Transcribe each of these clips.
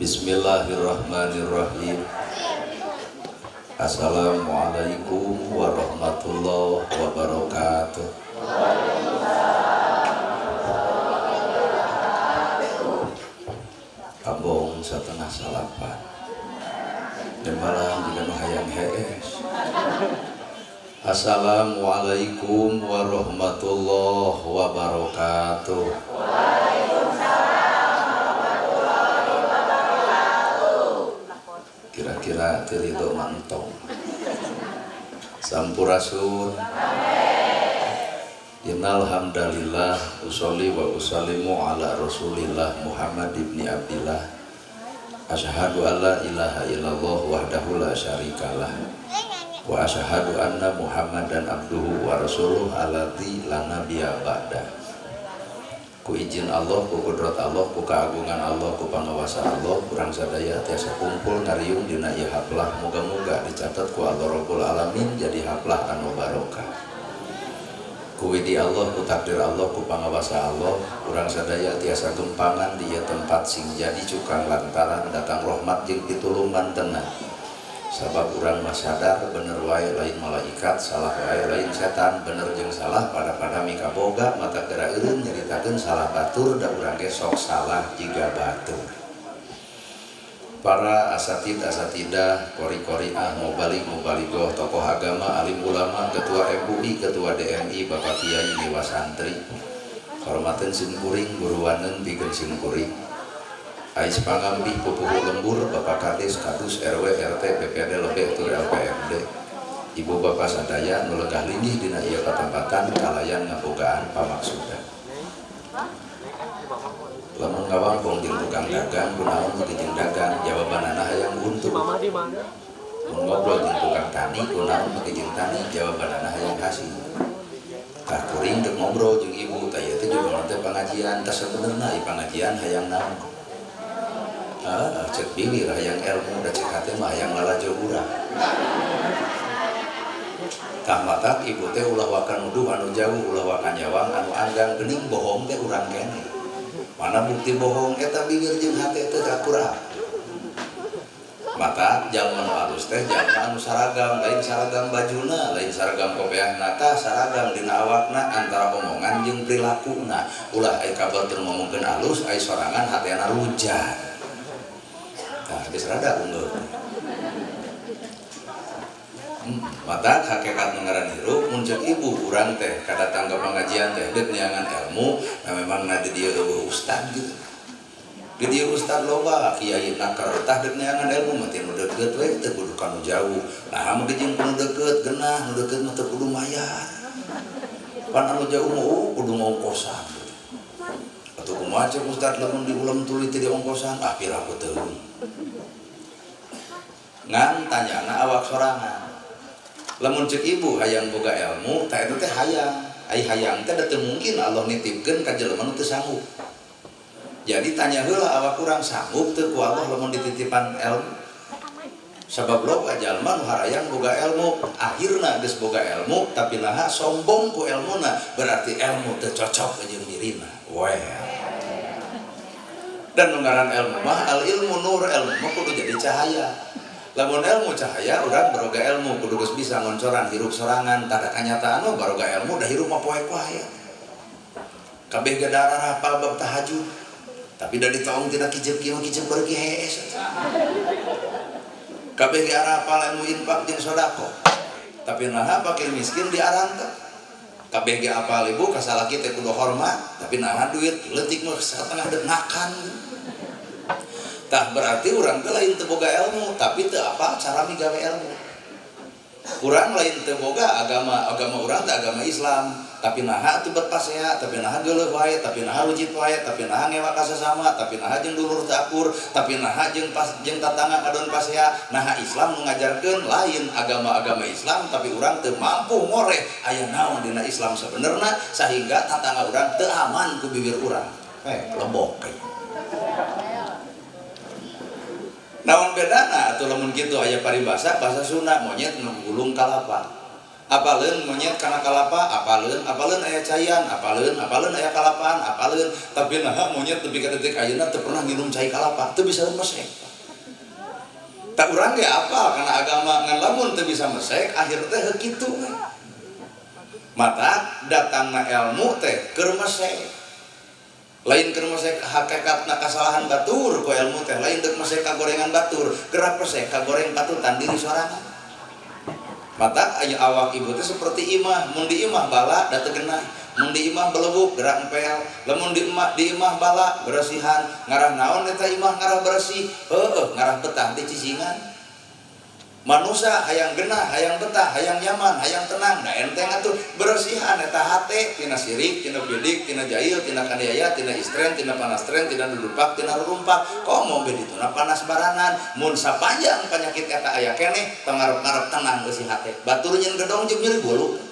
Bismillahirrahmanirrahim. Assalamualaikum warahmatullahi wabarakatuh. Abong setengah salapan dan malam juga nu hayang hees. Assalamualaikum warahmatullahi wabarakatuh. Waalaikumsalam warahmatullahi wabarakatuh. Kira-kira teu mantong. Sampurasun. Innal hamdalillah usolli wa usallimu ala Rasulillah Muhammad ibni Abdillah. Asyhadu alla ilaha illallah wahdahu la syarikalah. Wa asyhadu anna Muhammadan abduhu wa rasuluh alladzi la nabiyya ba'da. Ku izin Allah, ku kudrat Allah, ku keagungan Allah, ku pangawasa Allah, kurang sadaya tiasa kumpul ngariung dina ieu haplah, moga-moga dicatat ku Allah Rabbul Alamin jadi haplah anu barokah. Ku widi Allah, ku takdir Allah, ku pangawasa Allah, kurang sadaya tiasa gempangan di ieu tempat sing jadi cukang lantaran datang rahmat jeung pitulungan tenang. Sabab urang mah sadar bener wae lain malaikat, salah wae lain setan, bener jeung salah pada-pada mikaboga mata geura eureun nyaritakeun salah batur da urang ge sok salah jiga batur. Para asatid asatidah, kori-koriah, mubalig mubaligoh, tokoh agama, alim ulama, ketua MUI, ketua DMI, bapak kiai, dewa santri, hormaten sim kuring, guruaneun pikeun sim kuring. Ais pangambi pupuhu lembur, bapak kades, kadus, RW, RT, BPD, lebih tur LPMD. Ibu bapak sadaya nu legah linggih dina ieu patempatan kalayan ngabogaan pamaksudan. Lamun ngawangkong jeung tukang dagang kunaon teu jeung dagang, jawabanana hayang untung. Mun ngobrol jeung tukang tani kunaon teu jeung tani, jawabanana hayang hasil. Tah kuring teu ngobrol jeung ibu, tah ieu teh juga teh pengajian, tah sabenerna ieu pengajian hayang naon? Ah, cek bibir hayang ilmu, da cek hate mah hayang lalajo urang. Tah matak ibu teh ulah waka nuduh anu jauh, ulah waka nyawang anu anggang, geuning bohong teh urang keneh. Mana bukti bohong eta bibir jeung hate teh akurat. Mata jalma nu alus teh jalma anu saragam, lain saragam bajuna, lain saragam kopeahna, tah saragam dina awakna antara omongan jeung prilakuna. Ulah ai kabar teu ngomongkeun alus, ai sorangan hatena rujat. Tah geus rada unggul. Mata hakikat nu ngaran hirup mun ceuk ibu urang teh kadatang ka pengajian teh deuk neangan ilmu, nah memang na di dieu eueuh ustad gitu. Di dieu ustad loba, kiai naker, tah deuk neangan ilmu mah ti nu deukeut we, teu kudu ka nu jauh. Nah mun jeung nu deukeut geunah, nu deukeut mah teu kudu mayar. Pan anu jauh mah oh, kudu ngongkosan. Atuh kumaha ceuk ustad lamun diulem tuluy teu diongkosan, ah piraku teuing. Ngan tanyana awak sorangan. Lamun ceuk ibu hayang boga ilmu, tah eta teh hayang. Ai hayang teh da teu mungkin Allah nitipkeun ka jelema nu teu sanggup. Jadi tanya heula awak urang sanggup teu ku Allah lamun dititipan ilmu. Sabab loba jalma nu harayang boga ilmu, akhirna geus boga ilmu tapi naha sombong ku ilmuna, berarti ilmu teu cocok jeung dirina. Well. Dan nu ngaran ilmu mah al ilmu nur, ilmu mah kudu jadi cahaya. Lamun ilmu cahaya, urang baroga ilmu kudu geus bisa ngoncoran hirup sorangan, tada kanyataan mah baroga ilmu da hirup mah poek wae. Kabeh ge darah hafal bab tahajud. Tapi da ditaung tina kijep kieu mah kijep beuki hees. Kabeh ge arapal ilmu infak jeung sedekah. Tapi naha fakir miskin diarantep. Kabeh ge apal ibu ka salaki teh kudu hormat, tapi naha duit leutik mah satengah deuk makan. Tah berarti urang teh lain teu boga ilmu, tapi teu apal cara migawe ilmu. Urang lain teu boga agama, agama urang teh agama Islam, tapi naha teu bet pasea, tapi naha geuleuh wae, tapi naha rujit wae, tapi naha ngewa ka sasama, tapi naha jeung dulur teu akur, tapi naha jeung pas jeung tatangga ngadon pasea, naha Islam nu ngajarkeun lain agama-agama Islam, tapi urang teu mampu ngoreh aya naon dina Islam sabenerna sehingga tatangga urang teu aman ku bibir urang. Lebok kayak. Naon bedana atuh lamun kitu aya paribasa bahasa Sunda monyet nu gulung kalapa. Apaleun monyet kana kalapa, apaleun, apaleun aya caian, apaleun, apaleun aya kalapaan, apaleun. Tapi nah monyet nepi ka detik ayeuna teu pernah nginum cai kalapa, teu bisa mesek. Tak urang ge apal kana agama ngan lamun teu bisa mesek, akhir teh heuh kitu we. Mata datangna ilmu teh keur mesek. Lain keur mesek hakikatna kasalahan batur ku ilmu teh, lain deuk mesek kagorengan batur, gerak mesek kagoreng patutan diri sorangan. Mata aya awak ibu teh seperti imah, mun di imah bala da teu genah, mun di imah belebuk gerak empel, lamun di imah bala beresihan, ngarah naon eta imah ngarah bersih, heueuh ngarah betah di cicingan. Manusia hayang genah, hayang betah, hayang nyaman, hayang tenang, da enteng atuh beresihan eta hate tina sirik, tina bidik, tina jahil, tina kaniaya, tina istren, tina panastren, tina dudupak, tina rurumpak. Komo be dituna panas baranan, mun sapanjang penyakit eta aya keneh, tong ngarep-ngarep tenang eusi hate. Batur nyeun gedong jeung nyeri bolu.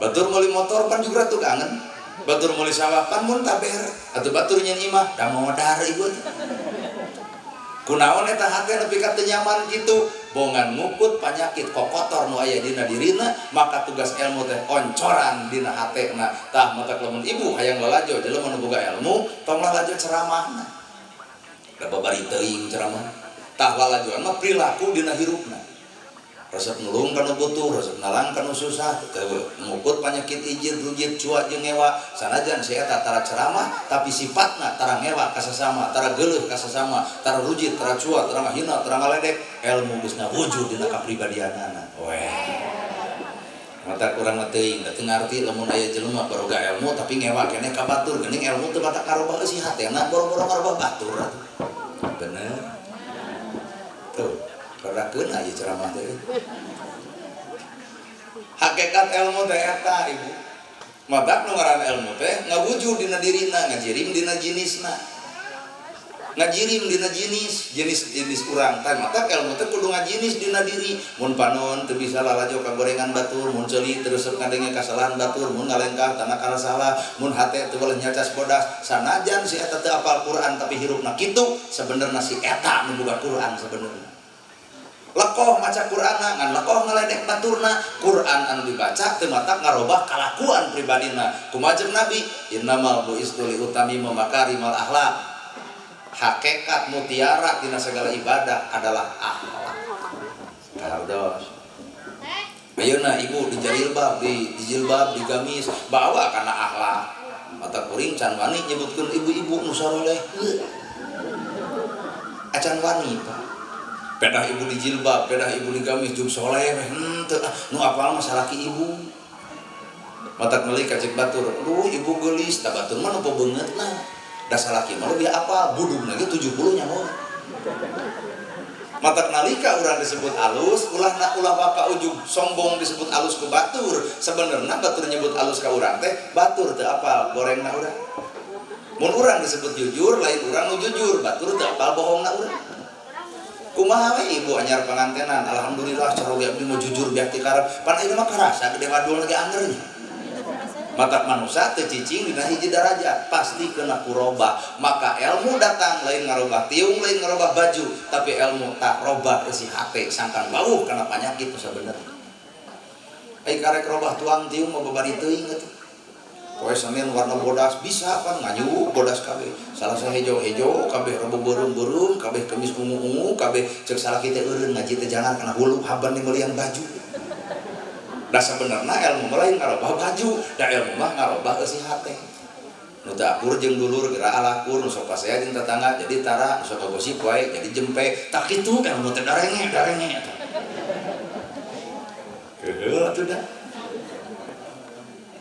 Batur meuli motor pan juga tuh kangen. Batur meuli sawah pan muntaber, atuh batur nyeun imah da modar ibu. Kunaon eta hate nepi ka teu nyaman kitu, bongan ngukut panyakit kokotor nu aya dina dirina, maka tugas ilmu teh oncoran dina hatena. Tah matak lamun ibu hayang lalajo jelema nu boga ilmu, tong lalajo ceramahna. Da babari teuing ceramah. Tah lalajoan mah perilaku dina hirupna. Resep nulung kanu butuh, resep nalang kanu susah, teu ngukut panyakit ijid, rujit, cua jeung ngewa. Sanajan si eta tara ceramah, tapi sifatna tara ngewa ka sasama, tara geuleuh ka sasama, tara rujit, tara cua, tara ngahina, tara ngaledek, ilmu geus ngawujud dina kapribadianana. Weh. Mata kurang mah teuing, da teu ngarti lamun aya jelema baroga ilmu tapi ngewa keneh ka batur, geuning ilmu teu batak ngarobah eusi hatena, boro-boro ngarobah batur atuh. Bener. Tuh. Radakeun aja ceramah teh. Hakikat ilmu teh eta ibu. Matak nu ngaran ilmu teh ngawujud dina dirina, ngajirim dina jinisna. Ngajirim dina jinis, jenis-jenis urang teh. Matak ilmu teh kudu ngajinis dina diri. Mun panon teu bisa lalajo kagorengan batur, mun ceuli teu resep ngadenge kasalahan batur, mun ngalengkah tana kana salah, mun hate teu boleh nyacas bodas. Sanajan si eta teu apal Quran tapi hirupna kitu, sebenarna si eta nu boga Quran sebenarna. Lekoh maca Qur'anna ngan lekoh ngaledek baturna. Quran anu dibaca teu matak ngarobah kalakuan pribadina. Kumaha jeung Nabi, innamal bu'istu li utammima makarimal akhlak. Hakikat mutiara tina segala ibadah adalah akhlak. Kahardos. Ayeuna ibu di jilbab, di jilbab, di gamis, bawa kana akhlak. Mata kuring can wani nyebutkeun ibu-ibu nu saroleh. Acan wani, Pak. Pedah ibu di jilbab, pedah ibu di gamis, jeung soleh, henteu ah, nu apal mah salaki ibu. Matak meuli ka cek batur, aduh ibu geulis, da batur mah nu beungeutna. Da salaki mah lebih apal, budugna ge 70 nyaho. Matak nalika urang disebut alus, ulah na ulah waka ujug sombong disebut alus ku batur. Sebenarnya batur nyebut alus ka urang teh, batur teu apal gorengna urang. Mun urang disebut jujur, lain urang nu jujur, batur teu apal bohongna urang. Kumaha we ibu anyar pangantenan, alhamdulillah caroge abdi mah jujur biak ti karep. Pan ayeuna mah karasa gede wadul ge angernya. Matak manusia teu cicing dina hiji darajat, pasti kena kurobah. Maka ilmu datang lain ngarobah tiung, lain ngarobah baju, tapi ilmu tak robah isi hate sangkan bauh kana panyakit nu sabenerna. Ai karek robah tuang tiung mah babari teuing atuh. Poe Senin warna bodas bisa pan nganyu bodas kabeh. Salasa hejo-hejo kabeh, Rebo beureum-beureum kabeh, Kemis ungu-ungu kabeh. Cek salaki teh eureun ngaji teh jangan kana hulu haban meuli baju. Da sabenerna ilmu mah lain ngarobah baju, da ilmu mah ngarobah eusi hate. Nu teu akur jeung dulur geura alakur, nu sok pasea jeung tetangga jadi tara, nu sok gosip wae jadi jempe. Tak kitu ilmu teh darenge darenge eta. Heueuh atuh da.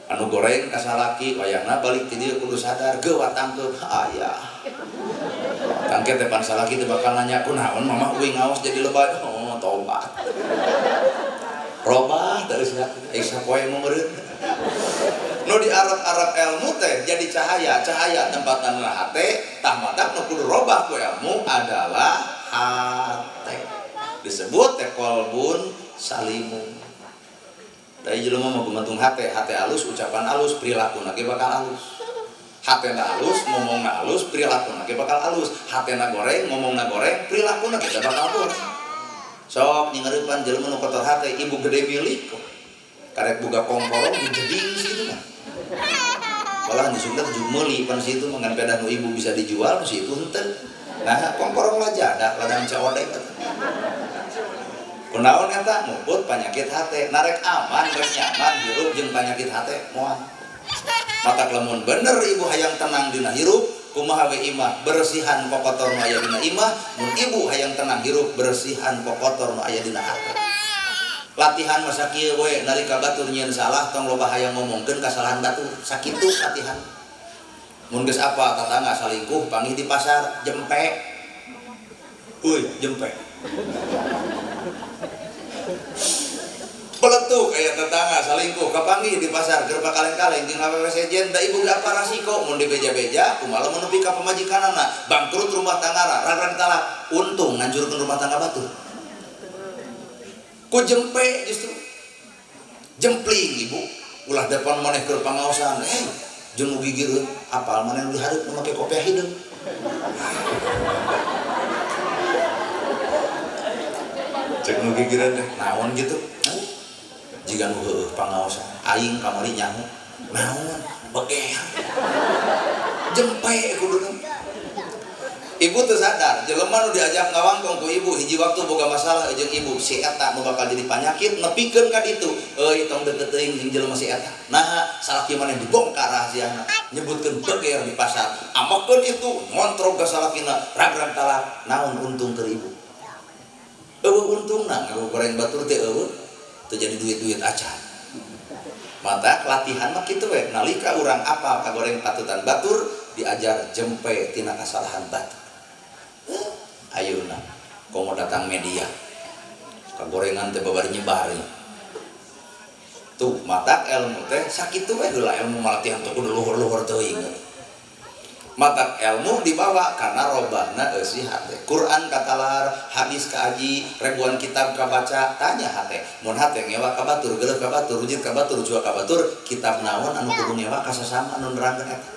Anu goreng ka salaki wayahna balik ti dieu kudu sadar geuwat tangkeup aya. Tangke teh pan salaki teh bakal nanya kunaon mamah uing ngaos jadi lebay. Oh tobat. Robah terus ya, eh sapoe mah meureun. Nu di Arab-Arab ilmu teh jadi cahaya, cahaya tempatan hate, tah matak nu kudu robah ku ilmu adalah hate. Disebut teh kolbun salimun. Dari jelema mah gumantung hate, hate alus, ucapan alus, perilaku ge bakal alus. Hatena alus, ngomongna alus, perilaku ge bakal alus. Hatena goreng, ngomongna goreng, perilaku ge bakal goreng. Sok nyingareupan jelema nu kotor hate ibu gede milik kok. Karek boga kongkorong dijeding si itu mah. Malah di Sunda tujuh meuli pan si itu mah ngan pedah nu ibu bisa dijual si itu henteu. Nah, kongkorong lajadah ladang caodek atuh. Kunaon eta muput panyakit hate, narek aman rek nyaman hirup jeung panyakit hate moal. Matak lamun bener ibu hayang tenang dina hirup, kumaha we imah bersihan kokotor nu aya dina imah, mun ibu hayang tenang hirup bersihan kokotor nu aya dina hate. Latihan masa kieu we nalika batur nyieun salah tong loba hayang ngomongkeun kasalahan batur, sakitu latihan. Mun geus apa tatangga salingkuh panggih di pasar jempe. Euy, jempe. Peletuk aya tetangga salingkuh kapanggih di pasar keur pakaleng-kaleng jeung awewe sejen da ibu ge apa rasiko mun dibeja-beja kumaha lamun nepi ka pamajikanana bangkrut rumah tanggana rarang talak untung ngancurkeun rumah tangga batur. Ku jempe justru jempling ibu ulah depan maneh keur pangaosan jeung nu gigireun apal maneh nu dihareup nu make kopiah hideung. Cek nu gigireun teh naon gitu jiga nu heueuh pangaosan aing kamari nyaho naon beger jempe kuduna. Ibu teu sadar jelema nu diajak ngawangkong ku ibu hiji waktu boga masalah jeung ibu si eta nu bakal jadi panyakit nepikeun ka ditu euy tong deukeut teuing jeung jelema si eta naha salaki maneh dibongkar rahasiana nyebutkeun beger di pasar amokeun itu ngontrog ka salakina ragrag talak naon untung keur ibu eueuh untungna ngagoreng batur teh eueuh teu jadi duit-duit acan. Mata latihan mah kitu we nalika urang apal kagoreng patutan batur diajar jempe tina kasalahan batur. Ayeuna komo datang media kagorengan teh babari nyebar tuh matak ilmu teh sakitu we heula ilmu malatihan teh kudu luhur-luhur teuing. Matak ilmu dibawa karena robahna eusi hate. Quran katalar, hadis kaaji, ribuan kitab kabaca, tanya hate. Mun hate ngewa ka batur, geuleuh ka batur, rujit ka batur, jua ka batur, kitab naon anu kudu ngewa ka sasama anu nerangkeun eta.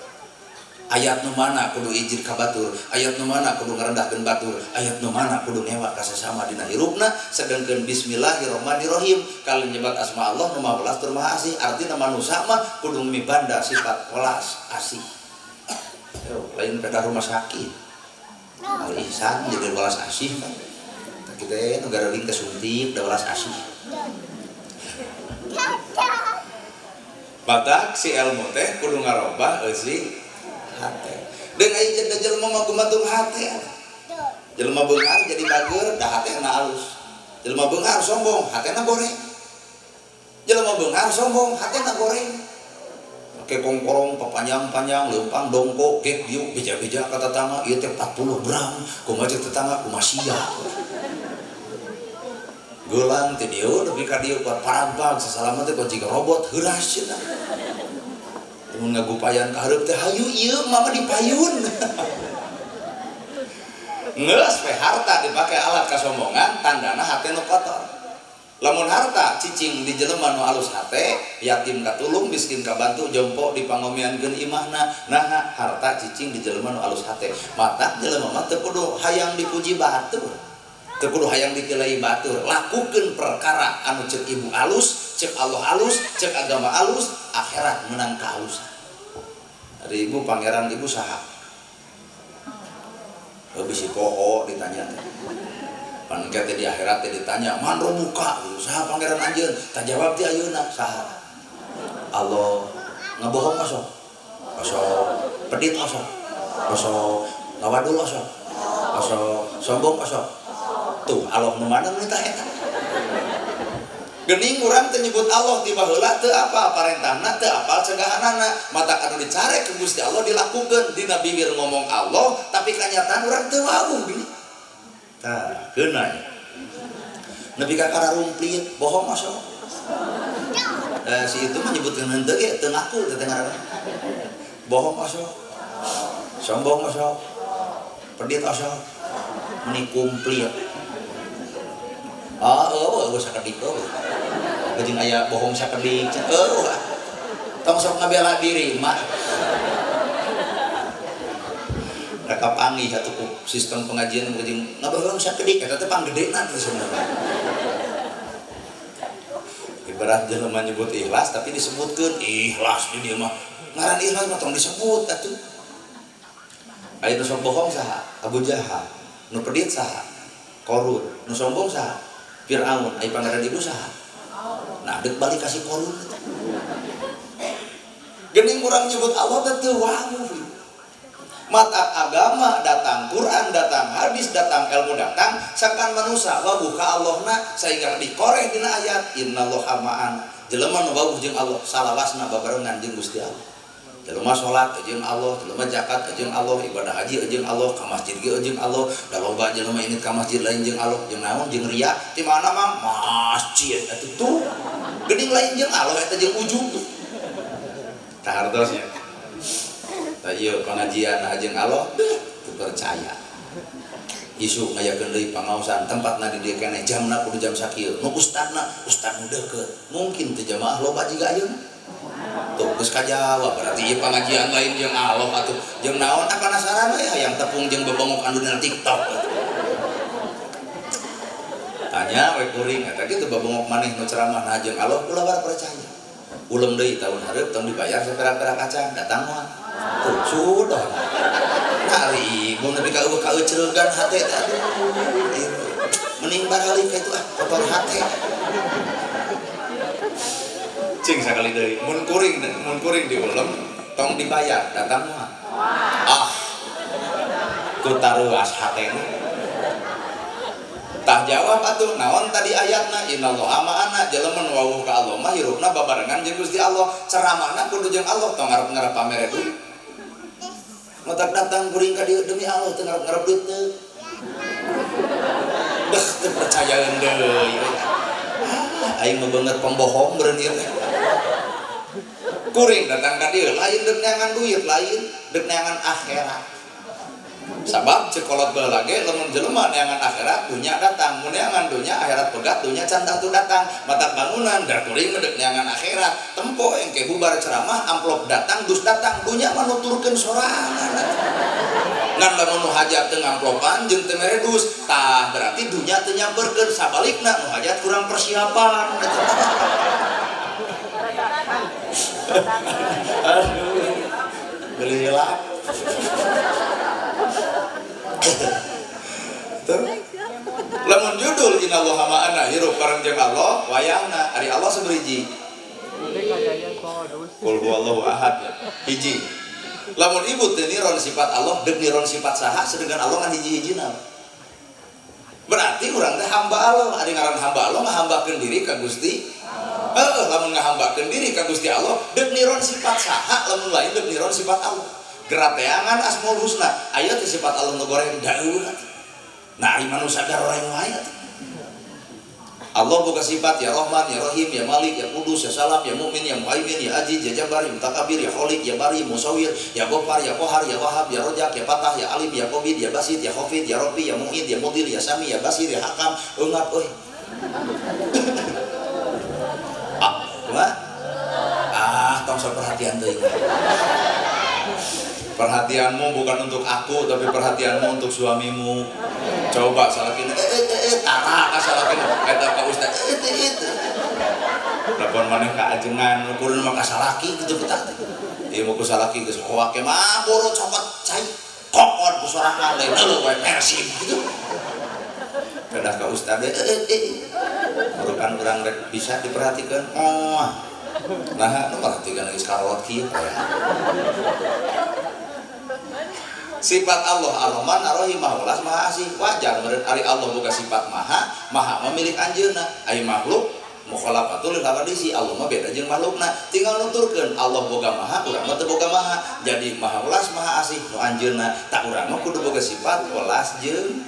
Ayat nu mana kudu ijir ka batur, ayat nu mana kudu ngarendahkeun batur, ayat nu mana kudu ngewa ka sasama dina hirupna, sedengkeun bismillahirrahmanirrahim kali nyebat asma Allah nu Maha Welas tur Maha Asih, artina manusa mah kudu mibanda sifat welas asih. Lain pada rumah sakit al ihsan jadi welas asih kan kita negara lain kesuntik da welas asih. Batak si ilmu teh kudu ngarobah eusi hate. Deung aya jelema mah gumantung hate. Jelema beunghar jadi bager da hatena alus. Jelema beunghar sombong hatena goreng. Jelema beunghar sombong hatena goreng. Ke kongkorong papanjang-panjang leumpang dongkok gek diuk beja-beja ka tetangga ieu teh 40 gram kumaha cek tetangga kumaha sia geulang teh dieu nepi ka dieu kuat parampang sasalaman teh kuat jiga robot heuras cenah mun ngagupayan ka hareup teh hayu ieu mama dipayun. Geus we harta dipake alat kasombongan tandana hate nu kotor. Lamun harta cicing di jelema nu alus hate, yatim katulung, miskin kabantu, jompo dipangomeankeun imahna. Naha harta cicing di jelema nu alus hate. Matak jelema mah teu kudu hayang dipuji batur. Teu kudu hayang ditilai batur. Lakukeun perkara anu ceuk ibu alus, ceuk Allah alus, ceuk agama alus, akhirat menang kaalusan. Ari ibu pangeran ibu saha? Heuh bisi poho ditanya teh. Pan engke teh di akhirat teh ditanya, "Man robuka?" Saha pangeran anjeun? Tah jawab ti ayeuna, saha? Allah. Ngabohong osok? Osok. Pedit osok? Osok. Ngawadul osok? Osok. Sombong osok? Tuh, Allah nu mana nu tah eta? Geuning urang teh nyebut Allah ti baheula teu apal parentahna, teu apal cegahanana. Matak anu dicarek ku Gusti Allah dilakukeun dina bibir ngomong Allah, tapi kanyataan urang teu wawuh geuning. Tah, keuna nya. Nepi ka kararumplit, bohong osok. Si itu mah nyebutkeun henteu ge teu ngaku teh ngaranna. Bohong osok. Sombong osok. Pedit osok. Meni kumplit. Ah, eueuh eueuh sakedik eueuh. Jeung aya bohong sakedik eueuh. Tong sok ngabela diri mah. Da kapanggih atuh ku sistem pengajian jeung ngabaheung sakedik eta teh panggedena teh sebenarnya. Ibarat jelema nyebut ikhlas tapi disebutkeun ikhlas di dieu mah. Ngaran ikhlas mah tong disebut atuh. Aya nu sok bohong saha? Abu Jahal. Nu pedit saha? Korun. Nu sombong saha? Fir'aun. Aya pangeran ibu saha? Nah, deuk balik kasih Korun. Geuning urang nyebut Allah teh teu wawuh. Mata agama datang, Quran datang, hadis datang, ilmu datang, sangkan manusia wawuh ka Allahna sehingga dikoreh dina ayat innallaha ma'ana. Jelema nu wawuh jeung Allah salawasna babarengan jeung Gusti Allah. Jelema salat jeung Allah, jelema zakat jeung Allah, ibadah haji jeung Allah, ka masjid ge jeung Allah. Da loba jelema ini ka masjid lain jeung Allah, jeung naon jeung ria, di mana mah masjid atuh tuh. Geuning lain jeung Allah eta jeung ujub. Tah hartosnya. Tah ieu pengajian jeung Allah teu percaya. Isuk ngayakeun deui pangaosan tempatna di dieu keneh jamna kudu jam sakieu. Nu ustadna ustad nu deukeut. Mungkin teu jamaah loba jiga ayeuna. Tuh geus kajawab berarti ieu pengajian lain jeung Allah atuh. Jeung naon ah penasaran we hayang tepung jeung bebongok anu dina TikTok atuh. Tanya we kuring eta kitu bebongok maneh nu ceramah nah jeung Allah ulah war percaya. Ulem deui tahun hareup tong dibayar saperak-perak kacang datang moal. Tuh sudah. Nah ari ibu nepi ka eueuh kaeucreugan hate teh aduh. Mending baralik ka itu ah kotor hate. Cing sakali deui mun kuring diulem tong dibayar datang moal. Ah. Ku taruas hatena. Tah jawab atuh naon tadi ayatna innallaha ma'ana jelema nu wawuh ka Allah mah hirupna babarengan jeung Gusti Allah ceramahna kudu jeung Allah tong ngarep-ngarep pamere duit. Matak datang kuring ka dieu demi Allah teu ngarep-ngarep duit teu. Beuh teu percayaeun deui. Ah, aing mah beungeut pembohong beureun ieu teh. Kuring datang ka dieu lain deuk neangan duit, lain deuk neangan akhirat. Sabab cekolot baheula ge lamun jelema neangan akhirat dunya datang, mun neangan dunya akhirat pegat dunya can tangtu datang. Matak bangunan da kuring mah deuk neangan akhirat. Tempo engke bubar ceramah amplop datang, dus datang, dunya mah nuturkeun sorangan. Ngan lamun nu hajat teu ngamplopan jeung teu mere dus, tah berarti dunya teu nyamperkeun, sabalikna nu hajat kurang persiapan. Aduh, beli hilap. Tuh. Lamun judul innallaha ma'ana hirup bareng jeung Allah wayahna ari Allah saberiji. Qul huwallahu ahad hiji. Lamun ibu teu niron sifat Allah deuk niron sifat saha sedengkeun Allah ngan hiji-hijina. Berarti urang teh hamba Allah, ari ngaran hamba Allah ngahambakeun diri ka Gusti. Heeh, lamun ngahambakeun diri ka Gusti Allah deuk niron sifat saha lamun lain deuk niron sifat Allah. Gerateangan asmaul husna aya teh sifat Allah nu goreng daeuh. Nah ari manusia garoreng wae atuh. Allah boga sifat ya Rahman, ya Rahim, ya Malik, ya Kudus, ya Salam, ya Mu'min, ya Muhaimin, ya Aziz, ya Jabbar, ya Mutakabir, ya Khalik, ya Bari, ya Musawwir, ya Ghaffar, ya Qahar, ya Wahhab, ya Rojak, ya Fatah, ya Alim, ya Qabid, ya Basit, ya Khafid, ya Rabbi, ya Mu'id, ya Mudil, ya Sami, ya Basir, ya Hakam. Eungap euy. Ah, kumaha? Ah, tong sok perhatian teuing. Perhatianmu bukan untuk aku, tapi perhatianmu untuk suamimu. Coba salakina, tara ka salakina, eta ka ustaz, Telepon maneh ka ajengan, kudu mah ka salaki kitu betah teh. Ieu mah ku salaki geus hoak mah boro cokot cai, kokon ku sorangan lain leuh wae Persib gitu. Kedah ka ustaz, Bukan urang rek bisa diperhatikan. Oh. Nah, nu perhatikan geus karolot kieu aya. Sifat Allah Ar-Rahman Ar-Rahim Maha Welas Maha Asih. Wajar meureun ari Allah boga sifat maha, maha memilik anjeunna. Ari makhluk mukhalafatul lil hawadisi, Allah mah beda jeung makhlukna. Tinggal nuturkeun Allah boga maha, urang mah teu boga maha. Jadi Maha Welas Maha Asih nu anjeunna. Tak urang mah kudu boga sifat welas jeung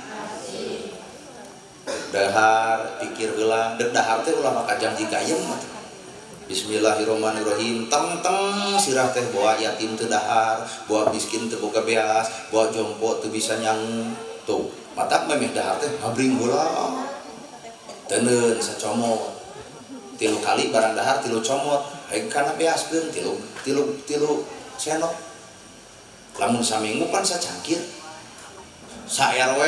dahar, pikir heula. Deuk dahar teh ulah maka janji gayem atuh. Bismillahirrahmanirrahim. Teng-teng sirah teh bawa yatim teu dahar, bawa miskin teu boga beas, bawa jompo teu bisa nyangu. Tuh, matak memeh dahar teh ngabring heula. Teuneun sacomot. 3 kali barang dahar 3 comot, hayu kana beaskeun tilu senok. Lamun saminggu pan sacangkir. Sa RW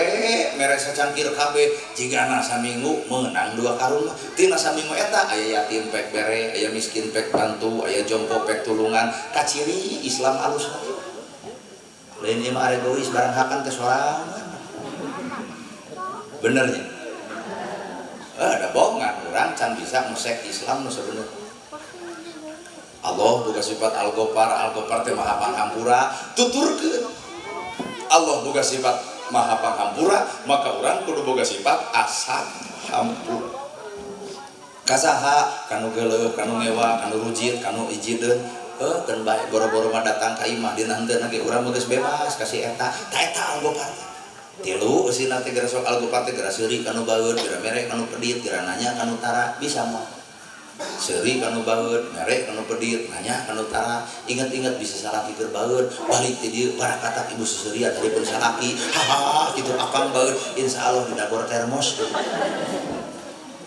mere sacangkir kabeh jigana saminggu meunang 2 karung mah. Tina saminggu eta aya yatim pek bere, aya miskin pek bantu, aya jompo pek tulungan. Kaciri Islam alus. Lain ieu mah egois barang hakan teh sorangan. Benernya. Ada bohongan urang can bisa musek Islam nu sebenarnya. Allah boga sifat Al-Ghaffar, Al-Ghaffar teh Maha Panghampura, tuturkeun. Allah boga sifat Maha Panghampura, maka urang kudu boga sifat asal hampura. Kasaha kanu geuleuh, kanu ngewa, kanu rujit, kanu ijideun, heuh keun bae boro-boro mah datang ka imah dina henteu ge urang mah geus bebas kasih eta. Ta eta Al-Ghaffar. Tilu eusina teh geura sok Al-Ghaffar teh geura seuri kanu baeud, geura mere kanu pedit, geura nanya kanu tara, bisa moal. Seuri kanu baeud, mere kanu pedit, nanya kanu tara, inget-inget bisa salaki keur baeud, balik ti dieu barakatak ibu seserian tadi pun salaki, hahaha kitu akang baeud, insyaallah didagor termos.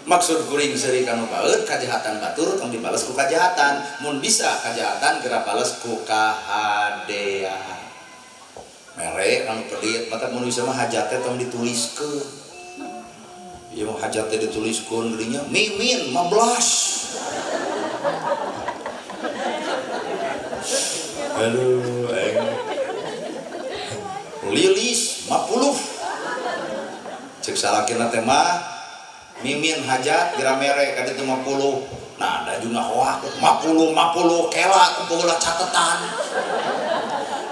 Maksud kuring seuri kanu baeud, kajahatan batur tong dibales ku kajahatan, mun bisa kajahatan geura bales ku kahadean. Mere kanu pedit, mata mun bisa mah hajatnya tong dituliskeun. Ieu mah hajatnya dituliskeun geulinya mimin 15. Aduh, aing. Lilis 50. Cek salakina teh mah mimin hajat geura mere ka ditu 50. Nah, da juga hoak 50 50 kela kumpul catetan.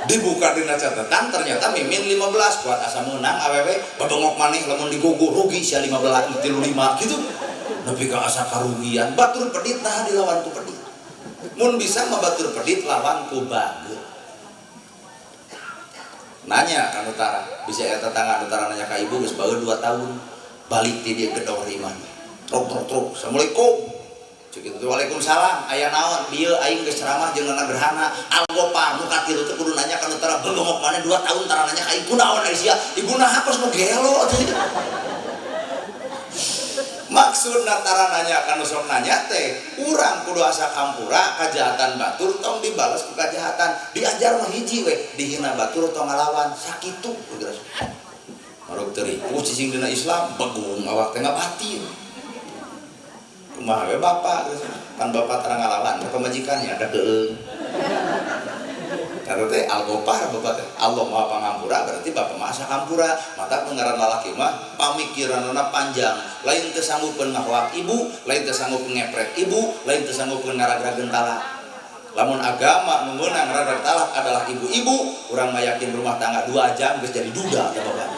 Dibuka dina catatan ternyata mimin 15 kuat asa meunang awewe babengok maneh lamun diguguh rugi sia 15 35 gitu. Nepi ka asa karugian batur pedit nah dilawan ku pedit. Mun bisa mah batur pedit lawan ku bageut. Nanya ka nu tara, bisa eta tetangga nu tara nanya ka ibu geus baeud 2 tahun. Balik ti dieu gedor imah. Truk truk truk. Assalamualaikum. Cek itu waalaikumsalam, aya naon? Dieu aing geus ceramah jeung nana gerhana. Al-Ghaffar nu katilu teh kudu nanya ka nu tara bengok maneh 2 tahun tara nanya ka aing kunaon ari sia? Ibu naha kos nu gelo atuh. Maksudna tara nanya ka nu sok nanya teh, urang kudu asa kampura kajahatan batur tong dibales ku kajahatan. Diajar mah hiji we, dihina batur tong ngalawan, sakitu geus. Maruk teu ripuh cicing dina Islam, begung awak teh ngabatin. Kumaha we bapak geus, pan bapak tara ngalawan ka pamajikannya ada keung. Eta teh Al-Ghaffar bapak teh. Allah Maha Pangampura berarti bapak mah asa kampura. Mata ngaran lalaki mah pamikiranna panjang. Lain teu sanggupeun ngahoak ibu, lain teu sanggup ngepret ibu, lain teu sanggupeun ngaragrageun talak. Lamun agama nu meunang ngarag talak adalah ibu-ibu, urang mah yakin rumah tangga 2 jam geus jadi duda teh bapak.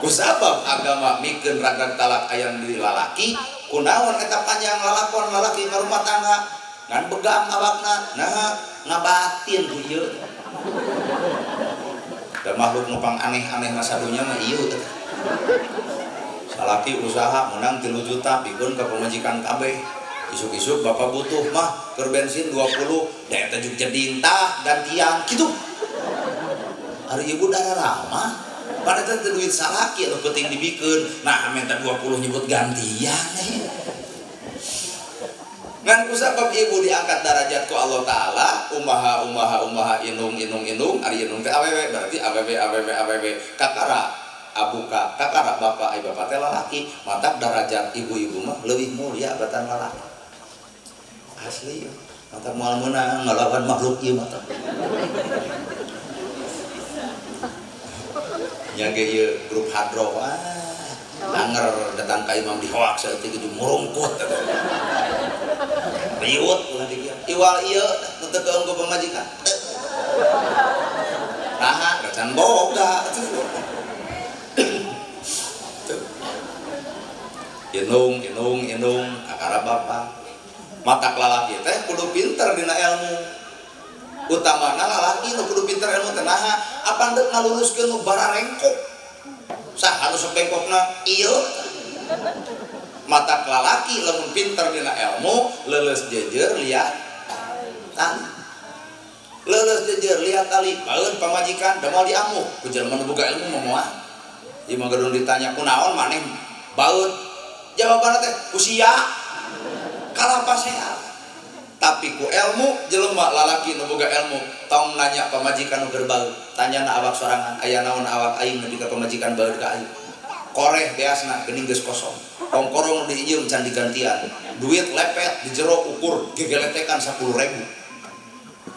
Kusabab agama mikeun ragrag talak aya di lalaki, kunaon eta panjang lalakon lalaki ka rumah tangga ngan begang awakna, nah ngabatin ku ieu. Da makhluk nu pang aneh-aneh na sadunya mah ieu teh. Salaki usaha menang 3 juta bikeun ka pamajikan kabeh. Isuk-isuk bapak butuh mah keur bensin 20, da eta jeung jeding tah gantian kitu. Ari ibu darah ramah. Padahal teh duit salaki anu penting dibikeun. Nah, minta 20 nyebut gantian. Ngan kusabab ibu diangkat darajat ku Allah Ta'ala, umaha umaha umaha inung inung inung, ari inung teh awewe berarti awewe awewe awewe kakara abuka kakara bapak ai bapak teh lalaki, matak darajat ibu-ibu mah leuwih mulia batan lalaki. Asli matak moal meunang ngalawan makhluk ieu mah. Nya ge ieu grup hadroh anger datang ka imam dihoak saeutik jeung murungkut eta. Riut ulah di dieu. Iwal ieu nu teu keung ku pamajikan. Naha can boga. Inung inung inung kakara bapa. Matak lalaki teh kudu pinter dina ilmu. Utamana lalaki nu kudu pinter ilmu teh naha? Apan deuk ngaluruskeun nu bararengkok. Saha nu sok bengkokna? Ieu. Matak lalaki lamun pinter dina ilmu leuleus jeujeur liat tali. Leuleus jeujeur liat tali, baeun pamajikan da moal diamuk. Ku jelema nu boga ilmu mah moal. Ieu mah gedung ditanya kunaon maneh baeun. Jawabanna teh usia kalapa sehat. Tapi ku ilmu jelema lalaki nu boga ilmu tong nanya pamajikan nu keur baeud, tanyana awak sorangan aya naon awak aing nepi ka pamajikan baeud ka aing. Koreh beasna geuning geus kosong. Kongkorong diinjeum can digantian. Duit lepet di jero ukur gegeletekan 10.000.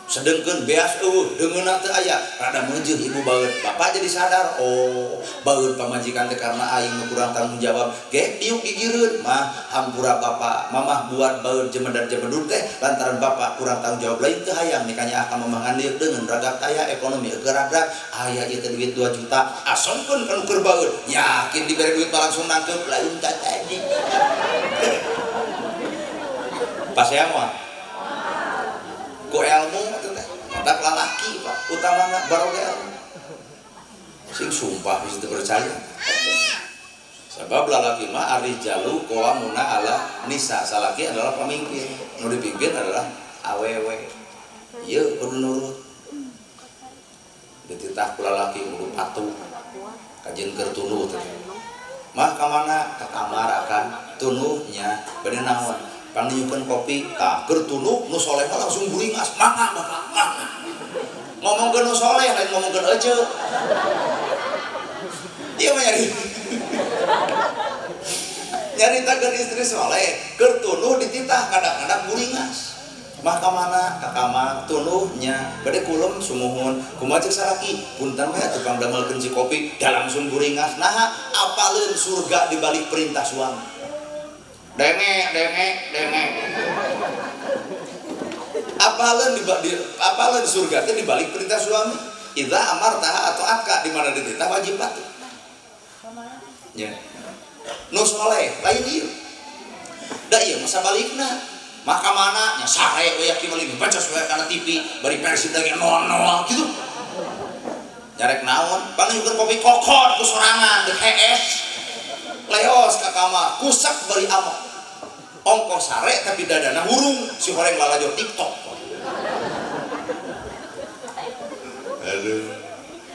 Sedengkeun beas eueuh deungeunna teu aya, rada meujeuh ibu baeud. Bapak jadi sadar, oh baeud pamajikan teh karena aing nu kurang tanggung jawab. Ge diuk gigireun mah hampura bapak, mamah buat baeud jemedar jemedud teh lantaran bapak kurang tanggung jawab lain teu hayang nikahnya akan mamah ngan deungeun ragak kaya ekonomi gerak-gerak aya ieu teh duit 2 juta asongkeun ka nu keur baeud. Yakin dibere duit mah langsung nangkep lain teh tadi. Pasea mah ku ilmu teh matak lalaki Pak utamana baroga ilmu sing sumpah bisa percaya sebab lalaki mah arijalu qawamuna ala nisa, salaki adalah pemimpin, nu dipimpin adalah awewe. Ieu kudu nurut dititah ku lalaki kudu patuh kajeun keur tunduh teh mah ka mana ka kamar akan tunduhnya bade naon pangyukeun kopi tah keur tunduh nu soleh mah langsung buringas mangga bapak mangga ngomongkeun nu soleh lain ngomongkeun ece dia mah nyari nyaritakeun istri soleh keur tunduh dititah kadang-kadang buringas mah ka mana ka kamar tunduhnya bade kulem sumuhun kumaha ceuk salaki punten we atuh pangdamelkeun si kopi da langsung buringas naha apaleun surga di balik perintah suami. Denge, denge, denge. Apaleun di apaleun surga teh dibalik perintah suami. Idza amartaha atau atka di mana dititah wajib patuh. Ya. Nu soleh lain ieu. Da ieu mah sabalikna. Maka mana nya sare we yakin meuli baca we kana TV bari Persib lagi 0-0 gitu. Nyarek naon? Pangyukeun kopi kokot ku sorangan deuk hees. Leos ka kamar kusak bari amok. Ongkoh sare tapi dadana hurung si horeng lalajo TikTok. Aduh.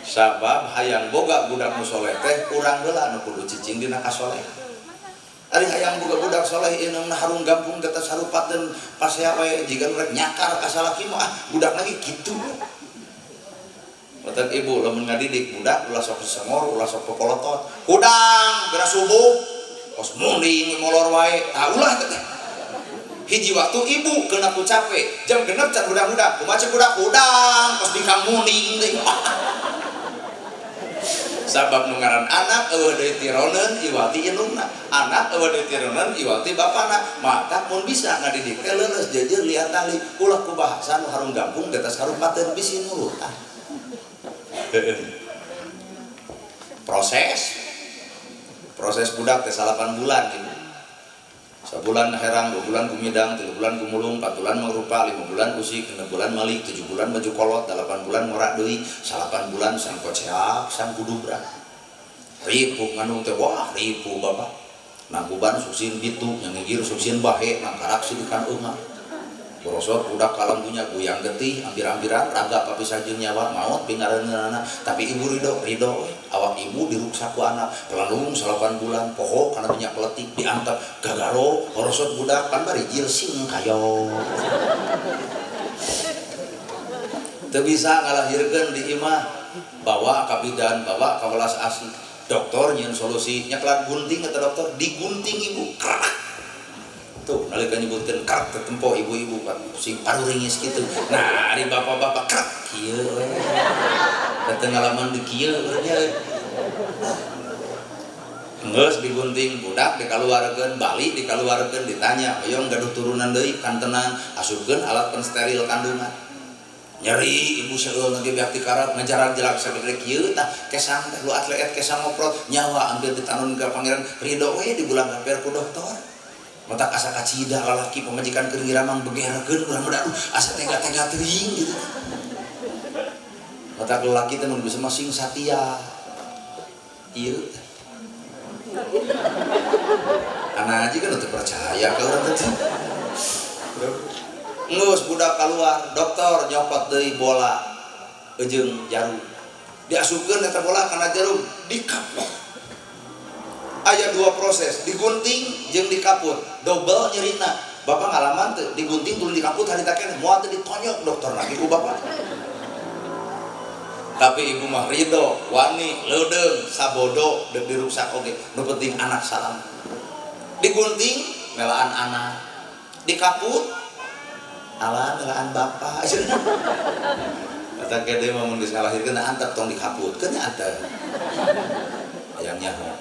Sabab hayang boga budak nu soleh teh urang heula nu kudu cicing dina kasoleh. Ari hayang boga budak soleh ieu harung gampung geus sarupateun pasea we jiga rek nyakar ka salaki mah ah budak lagi kitu. Matak ibu lamun ngadidik budak ulah sok sengor ulah sok pepolotot. Hudang geura subuh kos munding molor wae tah ulah teh. Hiji waktu ibu kena ku capek jam genep can hudang-hudang kumaha ceuk budak hudang kos bingkang munding deui. Sabab nu ngaran anak eueuh deui tironeun iwati indungna, anak eueuh deui tironeun iwati bapana. Maka mun bisa ngadidik teh leuleus jeujeur lihat tali ulah ku bahasa nu harung gampung di atas harupateun bisi nurut tah. Proses budak teh 8 bulan ibu. Sabulan herang, 2 bulan gumidang, 3 bulan gumulung, 4 bulan mangrupa, 5 bulan usik, 6 bulan malik, 7 bulan maju kolot, 8 bulan ngorak deui, 8 bulan sang koceak, sang kudubra. Ripuh ngandung teh wah ripuh bapak. Nangkuban suksin bitu, nyangigir suksin bahe, nangkarak sidikan eungah. Borosot budak kalam punya goyang getih, ambir-ambiran, raga papisah jeung nyawa, maot pingareunana. Tapi ibu ridho, ridho we. Awak ibu diruksak ku anak, pelandung 8 bulan, poho kana minyak peletik diantep, gagaro, borosot budak pan bari jil sing kayo. Teu bisa ngalahirkeun di imah, bawa ka bidan, bawa ka welas asih. Dokter nyieun solusi, nyekelan gunting kata dokter, digunting ibu, krak. Tuh, nalika nyebutkeun krek teh tempo ibu-ibu kan sing paruringis kitu. Nah, ari bapak-bapak krek kieu we. Da teu ngalaman di kieu nya. Geus digunting budak dikaluarkeun, bali dikaluarkeun ditanya, "Hoyong gaduh turunan deui?" Kantenan asupkeun alat pensteril kandungan. Nyeri ibu seueul ge beak tikarat ngajarak-jarak sagede kieu tah kesang teh lu atleet kesang ngoprot nyawa ambil ditanun ka pangeran ridho we dibulang gaper ku dokter. Matak asa kacida lalaki pamajikan keur ngiramang begerkeun urang mah aduh asa tega-tega teuing gitu. Matak lalaki teh mun bisa mah sing satia. Ieu anak aja kan teu percaya ka urang teh. Geus budak keluar, dokter nyopot deui bola eujeung jarum. Diasupkeun eta bola kana jarum, dikapot. Aya dua proses, digunting jeung dikaput, double nyerina. Bapak ngalaman teu digunting tuluy dikaput harita keneh moal teu ditonyok dokter lagi ku bapak. Tapi ibu mah ridho, wani, leudeung, sabodo deuk diruksak oge. Nu penting anak salam. Digunting melaan anak, dikaput ala melaan bapak. Kata kede mah mun geus ngalahirkeun antep tong dikaputkeun nya antep. Hayang nyaho.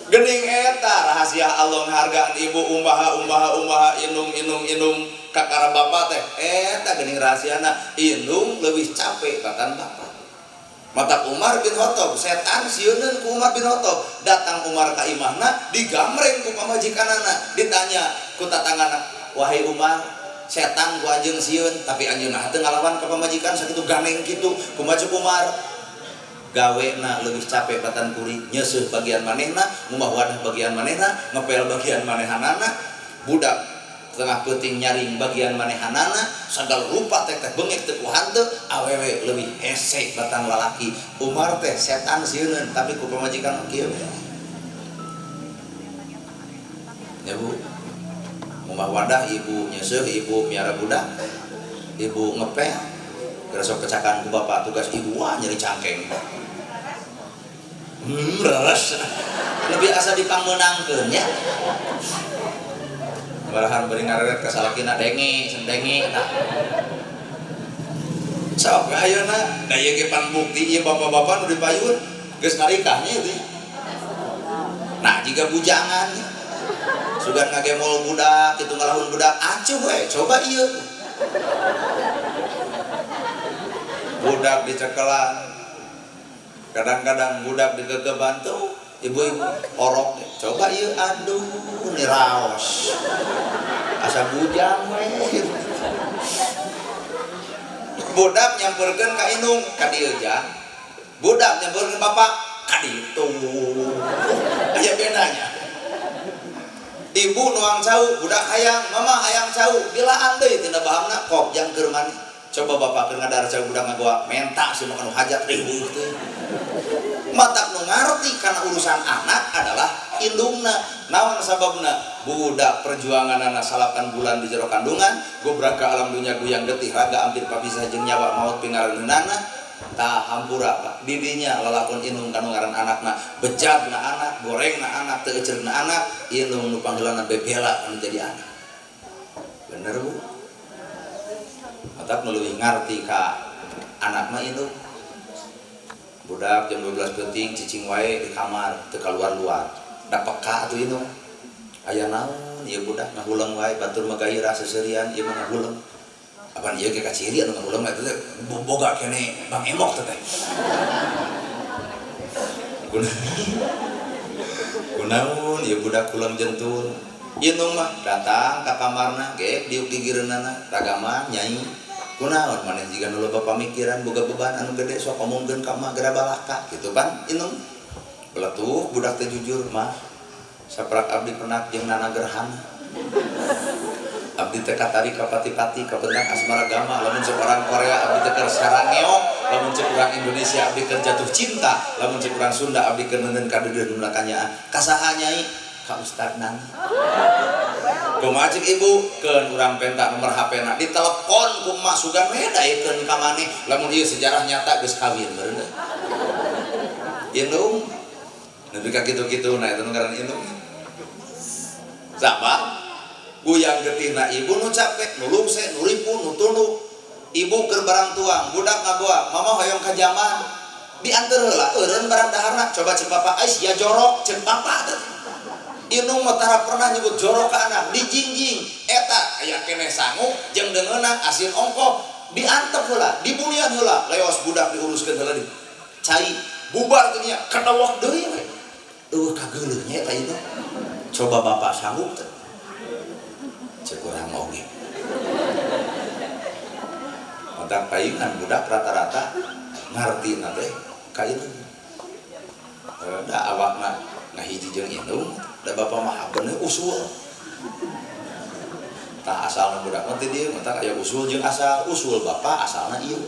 Gening eta rahasia Allah ngahargaan ibu umaha umaha umaha indung indung indung kakara bapak teh eta gening rahasiana indung leuwih capek batan bapak. Mata Umar bin Khattab setan sieuneun ku Umar bin Khattab datang Umar ka imahna digamreng ku pamajikanana ditanya ku tatanggana wahai Umar setan ku anjeun sieun tapi anjeunna teu ngalawan ka pamajikan sakitu ganeng kitu kumaha ceuk Umar gawena leuwih capek batan kuring nyeuseuh bagian manehna ngumah wadah bagian manehna ngepel bagian manehanana budak tengah peuting nyaring bagian manehanana sagala rupa teh teh bengek teu ku hanteu awewe leuwih hese batan lalaki. Umar teh setan sieuneun tapi ku pamajikan kieu ya Bu ngumah wadah ibu nyeuseuh ibu miara budak ibu ngepel geura sok pecakan ku bapak tugas ibu wah nyeri cangkeng. Leres. Lebih asa dipangmeunangkeun nya. Barahan bari ngareret ka salakina denge, sendenge eta. Sok ayeuna da ieu ge pan bukti ieu bapak-bapak nu dipayun geus narikah nya ieu. Nah, jiga bujangan sugan ngagemol budak kitu ngalahun budak acuh we coba ieu. Budak dicekelan kadang-kadang budak digegeban tuh ibu-ibu orok coba ieu aduh ni raos asa bujang we. Budak nyamperkeun ka indung ka dieu jang budak nyamperkeun bapak ka ditu aya bedanya. Ibu nuang cau budak hayang mama hayang cau dilaan deui tina bahamna kop jang keur maneh. Coba bapak keur ngadar cau budak ngagoa menta si mah kanu hajat riweuh teh. Matak nu ngarti kana urusan anak adalah indungna. Naon sababna? Budak perjuanganana 8 bulan di jero kandungan, gobrak ka alam dunya guyang getih raga ampir papisah jeung nyawa maot pingareunana. Tah hampura Pak, didinya lalakon indung kanu ngaran anakna, bejadna anak, gorengna anak, teu eceurna anak, indung nu panggilanna bebela anu jadi anak. Bener Bu? Matak nu leuwih ngarti ka anak mah indung. Budak jam 12 peuting cicing wae di kamar teu kaluar-luar. Da peka atuh indung. Aya naon ieu budak ngahuleng wae batur mah gairah seserian ieu mah ngahuleng. Apan ieu ge kaciri anu ngahuleng mah eta teh boga kene Bang Emok teh teh. Kunaon ieu budak kuleng jentul. Indung mah datang ka kamarna ge diuk gigireunana ragaman nyai. Kunaon maneh jiga nu loba pamikiran boga beban anu gede sok omongkeun ka mah geura balaka kitu pan indung. Beletuh budak teh jujur mah saprak abdi penak jeung Nana Gerhana. Abdi teh katari ka pati-pati ka bentang asmara gama lamun cek orang Korea abdi teh keur sarangeo lamun cek urang Indonesia abdi keur jatuh cinta lamun cek urang Sunda abdi keur neuneun kadeudeuh nu kanyaah ka saha nyai ka Ustad Nana. Kumaha cek ibu keun urang penta nomor HP na ditelepon ku emak sugan we daekeun ka maneh lamun ieu sejarah nyata geus kawin meureun. Indung nepi ka kitu-kitu na eta nu ngaran indung. Sabab guyang getihna ibu nu capek nu lungse nu ripu nu tunduk ibu keur barang tuang budak ngagoa mama hoyong ka jaman dianteur heula eureun barang daharna coba ceuk bapak ais ya jorok ceuk bapak teh. Indung mah tara pernah nyebut jorok ka anak dijingjing eta aya keneh sangu jeung deungeunna asin ongkoh diantep heula dibulian heula leos budak diuruskeun heula di cai bubar teh nya kadawak deui we eueuh kageuleuh nya eta indung coba bapak sanggup teh cek urang oge matak paingan budak rata-rata ngartina teh ka indung da awakna ngahiji jeung indung da bapak mah bener usul tah asalna budak mah teh dieu matak aya usul jeung asal usul bapak asalna ieu.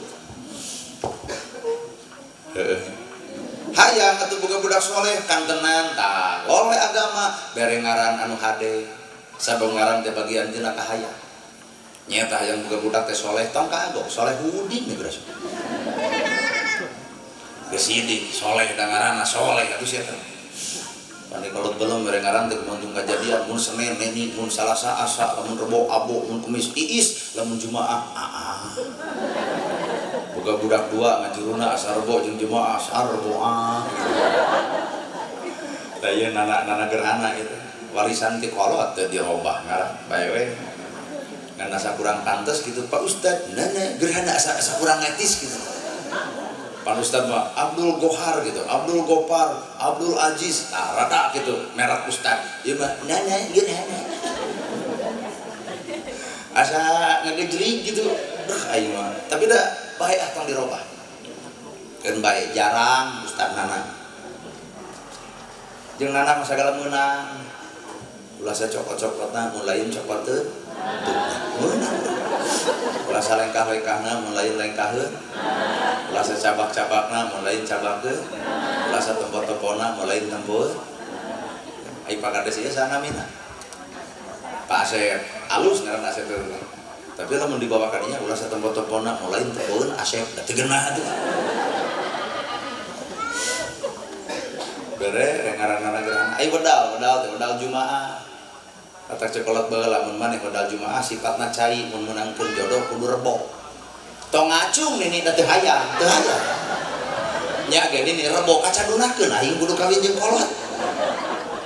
Heeh. Hayang atuh boga budak soleh kantenan tah oleh agama bere ngaran anu hade. Sabab ngaran teh bagian tina kahayang. Nyata hayang boga budak teh soleh tong kagok, soleh hudin nih geus. Geus sidik soleh da ngaranna soleh atuh sia teh. Pandai kolot belum bere ngaran teh kumuntung kajadian mun Senin Neni, mun Salasa Asa, lamun Rebo Abo, mun Kemis Iis, lamun Jumaah Aa. Boga budak dua ngajuruna asa Rebo jeung Jumaah asa Reboah. Tah ieu nana gerhana itu. Warisan ti kolot teh dirobah ngaran bae we. Ngan asa kurang pantes gitu Pak Ustad, nana gerhana asa kurang etis gitu. Pak Ustad mah Abdul Gohar gitu, Abdul Gopar, Abdul Aziz, nah rada gitu merek Ustad. Ieu mah nana gerhana. Asa ngagejrig gitu. Duh aing mah. Tapi da bae ah tong dirobah. Keun bae jarang Ustad nana. Jeung nana mah sagala meunang. Ulah sacokot-cokotna mun lain cokot teu meunang. Ulah salengkah-lengkahna mun lain lengkaheun. Ulah sacabak-cabakna mun lain cabakeun. Ulah satempo-tempona mun lain tempoeun. Ai Pak Kades ieu saha namina? Pak Asep. Alus ngaran Asep teh. Tapi lamun dibawa ka dinya ulah satempo-tempona mun lain tempoeun Asep. Da teu geunah atuh. Bere ngaranna gerhana. Ai wedal, wedal teh wedal Jumaah. Kata cekolot baheula mun maneh wedal Jumaah sifatna cai mun meunangkeun jodoh kudu rebo. Tong ngacung nini teh hayang, teu hayang. Nya ge nini rebo kacadunakeun aing kudu kawin jeung kolot.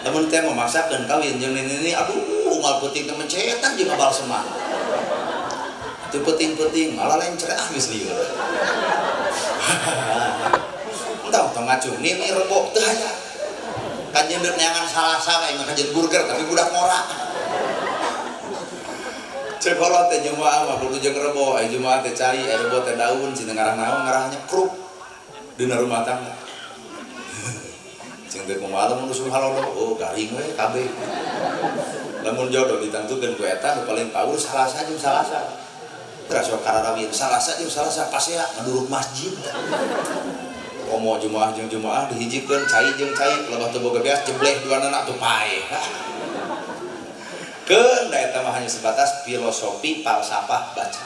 Lamun teh memaksakeun kawin jeung nini aduh unggal peuting teh mencetan jeung ngabal semah. Teu peuting-peuting malah lencre ah geus lieur. Entah tong ngacung nini rebo teu hayang. Kajeun deuk neangan Salasa aing mah kajeun burger tapi budak ngora. Cek kolot teh Jumaah mah kudu jeung rebo, ai Jumaah teh cai, ai rebo teh daun, cenah ngarah naon ngarahnya kruk dina rumah tangga. Cing teh kumaha lamun usum halodo, oh garing we kabeh. Lamun jodoh ditangtukeun ku eta nu paling paur Salasa jeung Salasa. Geus sok kararawin Salasa jeung Salasa pasea ngaduruk masjid. Komo Jumaah jeung Jumaah dihijikeun cai jeung cai, lebah teu boga beas jebleh duanana atuh paeh. Keun da eta mah hanya sebatas filosofi falsafah baca.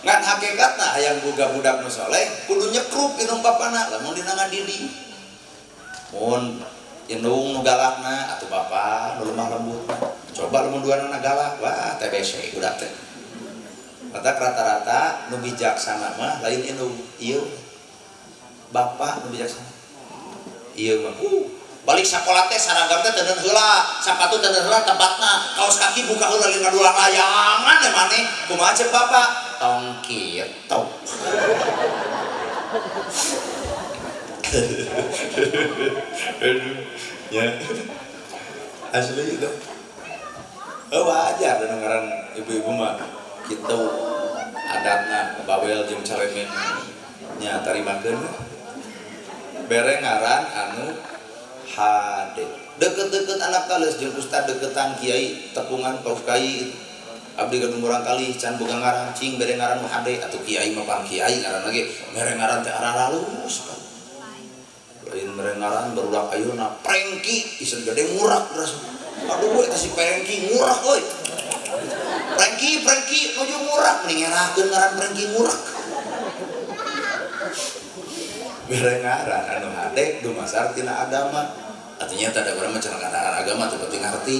Ngan hakikatna hayang boga budak nu soleh kudu nyekrup indung bapana lamun dina ngadidi. Mun indung nu galakna atuh bapa nu lemah lembutna. Coba lamun duanana galak, wah TBC budak teh. Matak rata-rata nu bijaksana mah lain indung, ieu bapak nu bijaksana. Ieu mah balik sakola teh saragam teh teuneun heula, sapatu teuneun heula tempatna, kaos kaki buka heula lain ngadulang layangan teh maneh. Kumaha ceuk bapak? Tong kitu. Aduh, ya. Asli itu. Oh, wajar dan ngaran ibu-ibu mah kitu adatna bawel jeung calemen nya tarimakeun. Bere ngaran anu hade. Deket-deket anak tales jeung ustad deketan kiai tepungan paus kai. Abdi gaduh murang kali can boga ngaran cing bere ngaran nu hade atuh kiai mah pang kiai ngaran lagi bere ngaran teh aralus. Lain bere ngaran barudak ayeuna Prengki isin gede ngurak geus. Aduh eta si Prengki ngurak euy. Prengki Prengki nuju ngurak mending ngerakeun ngaran Prengki ngurak. Bere ngaran anu hade dumasar tina agama. Artinya teh ada urang mah cenah ngaran agama teu penting ngarti.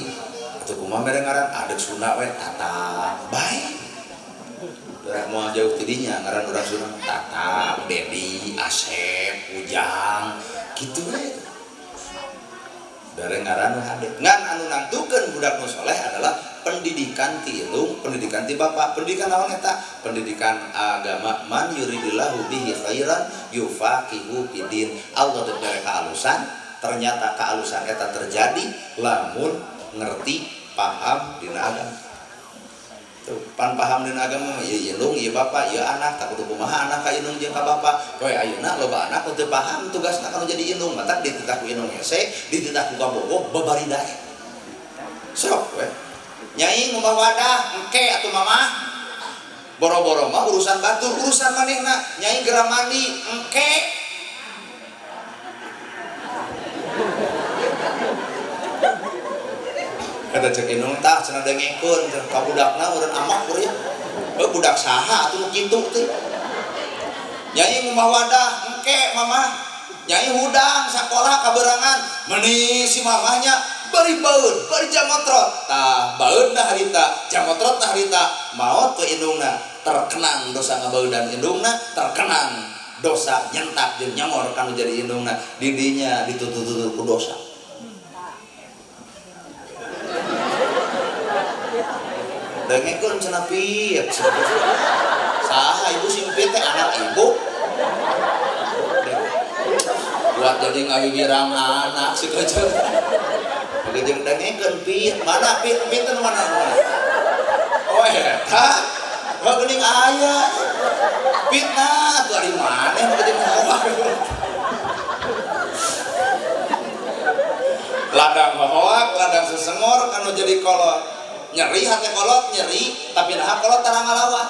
Atuh kumaha mere ngaran adek Sunda we Tatang bae. Da moal jauh ti dinya ngaran urang Sunda Tatang, Dedi, Asep, Ujang kitu we. Bere ngaran nu hade. Ngan anu nangtukeun budak nu soleh adalah pendidikan ti indung, pendidikan ti bapak. Pendidikan naon eta? Pendidikan agama. Man yuridillahu bihi khairan yufaqihu fidin. Allah teh bere kaalusan, ternyata kaalusan eta terjadi lamun ngerti paham dina agama. Tuh, pan paham dina agama mah ieu indung, ieu bapak, ieu anak, tak kudu kumaha anak ka indung jeung ka bapak. Poe ayeuna loba anak teu paham tugasna kana jadi indung, matak dititah ku indung hese, dititah ku kabogoh babari daek. Sok we. Nyai ngomah wadah, engke atuh mamah. Boro-boro mah urusan batur, urusan manehna. Nyai geura mandi, engke. Kata cek indung tah cenah dengekeun ka budakna urang amak kuring. Heuh budak saha atuh nu kitu teh. Nyai ngumbah wadah engke mamah. Nyai hudang sakola kaberangan meuni si mamahnya bari baeud bari jamotrot. Tah baeudna harita, jamotrotna harita, maot we indungna, terkenang dosa ngabaeudan indungna, terkenang dosa nyentak jeung nyongor kanu jadi indungna, didinya ditutur-tutur ku dosa. Dengekeun cenah piet. Saha ibu sing piet teh anak ibu. Buat jadi ngawiwirang anak si kecil. Jeung dengekeun piet, mana piet piet mana mana. Oh eta, mah geuning aya. Fitnah atuh ari maneh mah jeung hoak. Ladang hoak, ladang sesengor kanu jadi kolot. Nyeri hate kolot, nyeri, tapi naha kolot tara ngalawan.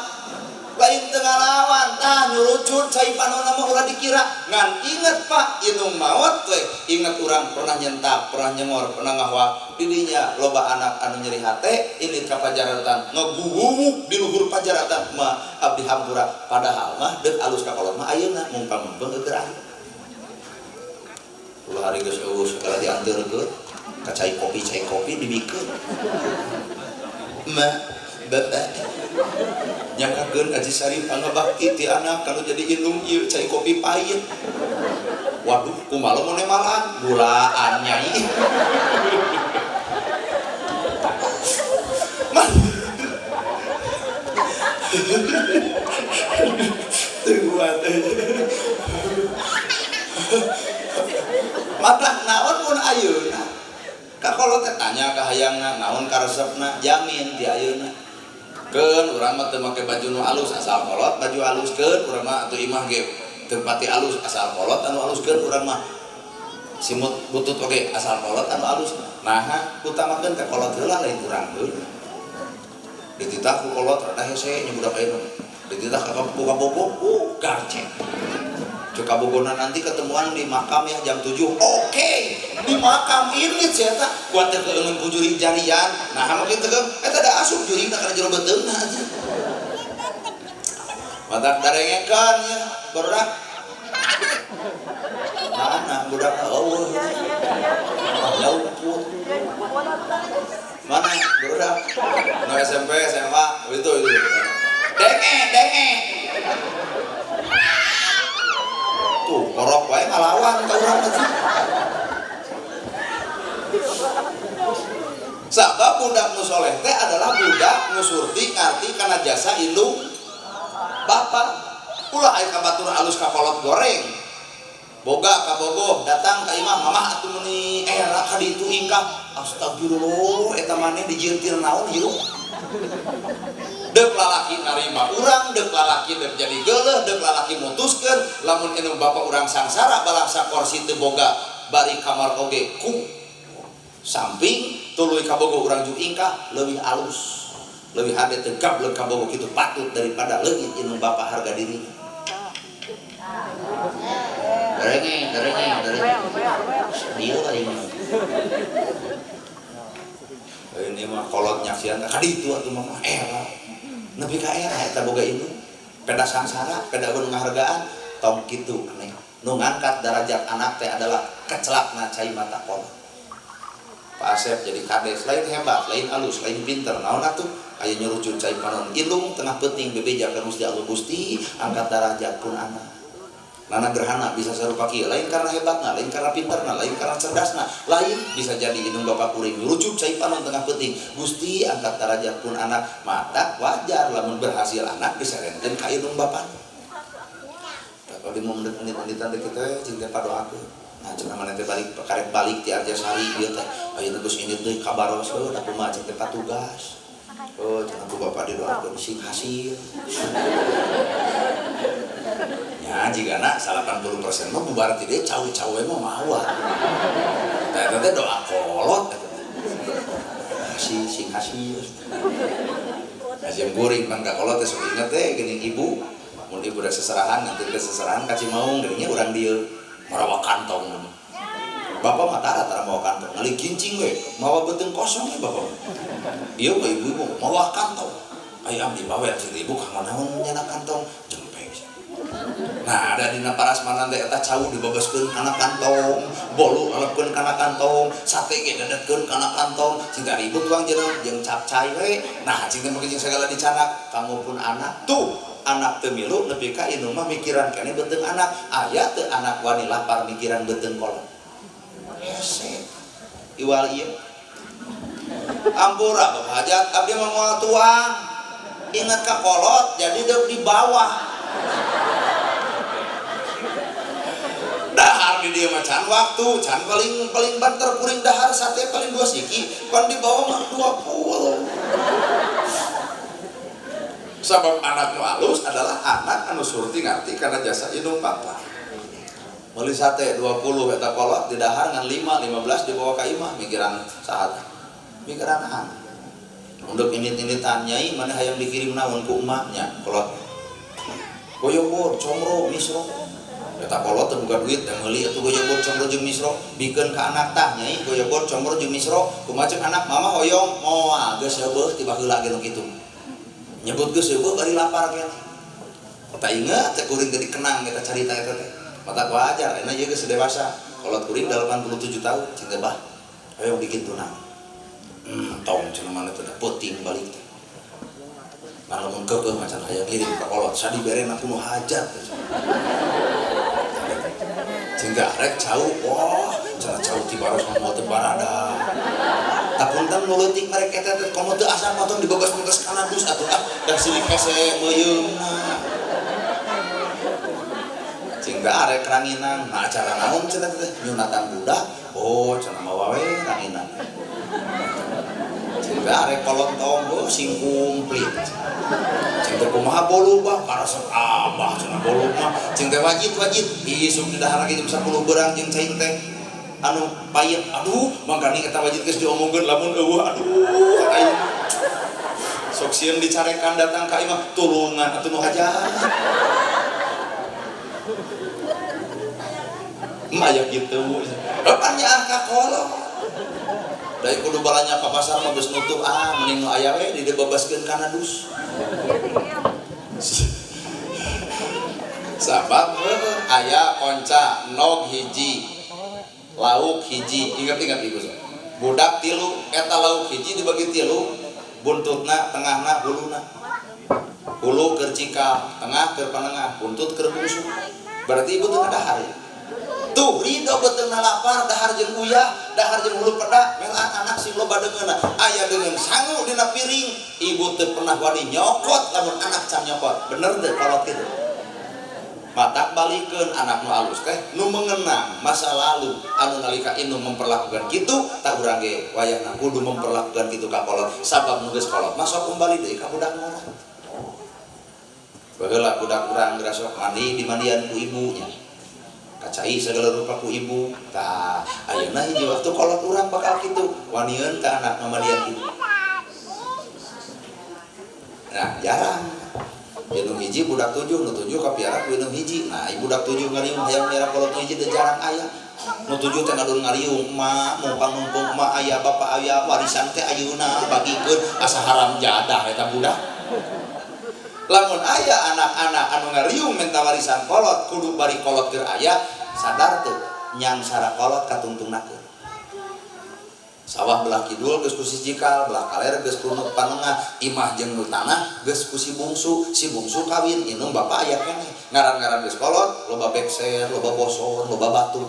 Lain teu ngalawan, tah nyurucut cai panonna mah ulah dikira. Ngan inget Pak, indung maot we, inget urang pernah nyentak, pernah nyengor, pernah ngahoak. Didinya loba anak anu nyeri hate, indit ka pajaratan, ngeguwuwuk di luhur pajaratan mah abdi hampura. Padahal mah deuk alus ka kolot mah ayeuna mumpang-mumpang keur aya. Ulah hari geus eueuh segala dianteurkeun, ka cai kopi dibikeun. Ma, bapak nyangkakeun Haji Sarip pangabakti ti anak kalau jadi indung ieu cai kopi pahit. Waduh, kumaha mun nemalan gulaan nyai. Mah. Teu kuat. Mata naon mun ayeuna? Ka kolot teh tanya ka hayangna, naon karesepna, jamin di ayeuna. Keun urang mah teu make baju nu alus asal kolot baju alus, keun urang mah atuh imah ge teu pati alus asal kolot anu alus, keun urang mah simut butut oge asal kolot anu alus. Naha utamakeun ka kolot heula lain urang heula. Dititah ku kolot rada hese nya budak ayeuna. Dititah ka kabogo, garcek. Cek kabogona nanti ketemuan di makam ya jam 7. Oke, di makam ini sih eta kuat teh keungeun ku jurig jarian. Nah, mungkin tegeung eta da asup jurigna kana jero beuteungna aja. Matak darengekan ya, barudak. Mana budak eueuh. Jauh. Mana barudak? Nu SMP, SMA, itu itu. Denge, denge. Tuh, korok wae ngalawan ka urang teh. Sabab budak nu soleh teh adalah budak nu surti ngarti kana jasa indung bapak. Ulah aya ka batur alus ka kolot goreng. Boga kabogoh datang ka imah mamah atuh meuni era ka ditu ingkah. Astagfirullah eta maneh dijintir naon hirup. Deuk lalaki narima urang, deuk lalaki deuk jadi geuleuh, deuk lalaki mutuskeun lamun indung bapa urang sangsara balangsa korsi teu boga bari kamar oge ku samping tuluy kabogoh urang jeung ingkah leuwih alus. Leuwih hade teu gablek kabogoh kitu patut daripada leungit indung bapa harga diri. Derenge, derenge, derenge. Dia lah ini. Ini mah kolot nyaksian ka ditu atuh mah era. Nepi ka era eta boga indung. Peda sangsara, peda eueuh ngahargaan, tong kitu aneh. Nu ngangkat darajat anak teh adalah kecelakna cai mata kolot. Pak Asep jadi kades, lain hebat, lain alus, lain pinter. Naon atuh? Aya nyurucut cai panon indung tengah peuting bebeja ka Gusti Allah Gusti angkat darajat pun anak. Nana gerhana bisa sarupa kieu, lain karena hebatna, lain karena pinterna, lain karena cerdasna, lain bisa jadi indung bapak kuring rujuk cai panon tengah peuting Gusti angkat darajat pun anak. Mata wajar lamun berhasil anak diserenkeun ka indung bapak. Kalau di momen menit-menitan teh kitu cing teh padoakeun. Nah cenah maneh teh balik karek balik ti Arjasari ieu teh ayeuna geus indit deui ka Baros heuh da kumaha cing teh patugas. Oh cenah ku bapak didoakeun sing hasil. Ya jigana 80% mah bubar ti dieu cawe-cawe mah mawa. Tah eta teh doa kolot eta teh. Hasil sing hasil. Hasil guring pan ka kolot teh sok inget teh geuning ibu. Mun ibu rek seserahan nanti rek seserahan ka Cimaung geuning nya urang dieu marawa kantong. Bapak mah tara tara mawa kantong, ngali gincing we, mawa beuteung kosong we bapak. Ieu mah ibu-ibu mawa kantong. Ayo abdi bawa cing ibu kanggo naon nyana kantong jempeng. Nah, ada dina parasmanan teh eta cau dibabaskeun kana kantong, bolu alepkeun kana kantong, sate ge dedetkeun kana kantong, cing teh ribut tuang jeung capcay we. Nah, cing teh make jeung sagala dicanak kanggo pun anak tuh. Anak teu milu nepi ka indung mah mikiran keneh beuteung anak, aya teu anak wani lapar mikiran beuteung kolot. Hese. Iwal ieu. Ampura Bapak Hajat, abdi mah moal tuang. Ingat ka kolot jadi deuk di bawah. Dahar di dieu mah can waktu, can paling banter kuring dahar sate paling 2 siki, pan di bawah mah 20. Sabab anak nu alus adalah anak anu surti ngarti karena jasa indung bapa. Meuli sate 20 eta kolot di dahar ngan 5, 15 dibawa ka imah mikiran saha teh? Mikiran anak. Untuk init-initan nyai mana hayang dikirim naon ku emaknya kolot. Goyobod, comro, misro. Eta kolot teu boga duit da meuli atuh goyobod, comro jeung misro, bikeun ka anak tah nyai goyobod, comro jeung misro, kumaha ceuk anak mama hoyong moal geus heubeut ti baheula ge nu kitu. Nyebut geus heubeut bari lapar keneh. Tak inget teh kuring teh dikenang eta carita eta teh. Mata wajar ayeuna ieu geus dewasa. Kolot kuring 87 tahun cing teh bah. Hoyong dikintunan. Tong cenah mana teh peuting balik teh. Nah, lamun keukeuh macan hayang ngirim ka kolot sadi berena kudu hajat. Cing teh arek cau, wah cenah cau ti baros mah moal teu barada. Tapunten nu leutik merek eta teh komo teu asa potong dibebas-bebas kana dus atuh ah da silik hese meuyeumna. Cing teh arek ranginang, nah acara naon cenah teh nyunatan budak, oh cenah mawa we ranginang. Cing teh arek kolontong, oh sing kumplit. Cing teh kumaha bolu bah, karesep abah cenah bolu mah. Cing teh wajit-wajit, isuk di dahar lagi jam 10 beurang jeung cai teh anu payet, aduh mangkani eta wajit geus diomongkeun lamun eueuh aduh aing. Sok sieun dicarekan datang ka imah tulungan atuh nu hajat. Maya gitu. Pan nyaah ka kolot. Da kudu balanya ka pasar mah geus nutup ah mending nu aya we dibebaskeun kana dus. Sabab aya konca nog hiji lauk hiji, ingat-ingat ibu sok. Budak tilu eta lauk hiji dibagi tilu, buntutna, tengahna, huluna. Hulu keur cikal, tengah keur panengah, buntut keur bungsu. Berarti ibu teu dahar. Tuh ridho beuteungna lapar, dahar jeung uyah, dahar jeung hulu peda, melaan anak sing loba deungeunna. Aya deungeun sangu dina piring, ibu teu pernah wani nyokot lamun anak can nyokot. Bener teu kolot kitu? Matak balikeun anak nu alus teh nu mengenang masa lalu anu nalika indung memperlakukan kitu, tak urang ge wayahna kudu memperlakukan kitu ka kolot. Sabab nu geus kolot mah sok kembali deui ka budak ngora. Baheula budak urang geura sok mandi dimandian ku ibunya. Kacai segala rupa ku ibu. Tah, ayeuna hiji waktu kolot urang bakal kitu, wanieun ka anak mamandian ibu. Nah, jarang. Indung hiji budak 7, nu 7 kapiara ku indung hiji. Nah, ibu budak 7 ngariung hayang miara kolot hiji teh jarang aya. Nu 7 teh ngadon ngariung, emak mumpang-mumpung emak aya, bapak aya, warisan teh ayeuna bagikeun asa haram jadah eta budak. Lamun aya anak-anak anu ngariung minta warisan kolot, kudu bari kolot keur aya, sadar teu nyangsara kolot katungtungnakeun. Sawah belah kidul geus ku si cikal, belah kaler geus ku nu panengah, imah jeung nu tanah geus ku si bungsu, si bungsu kawin indung bapa aya keneh. Ngaran-ngaran geus kolot, loba bekser, loba bosor, loba batu.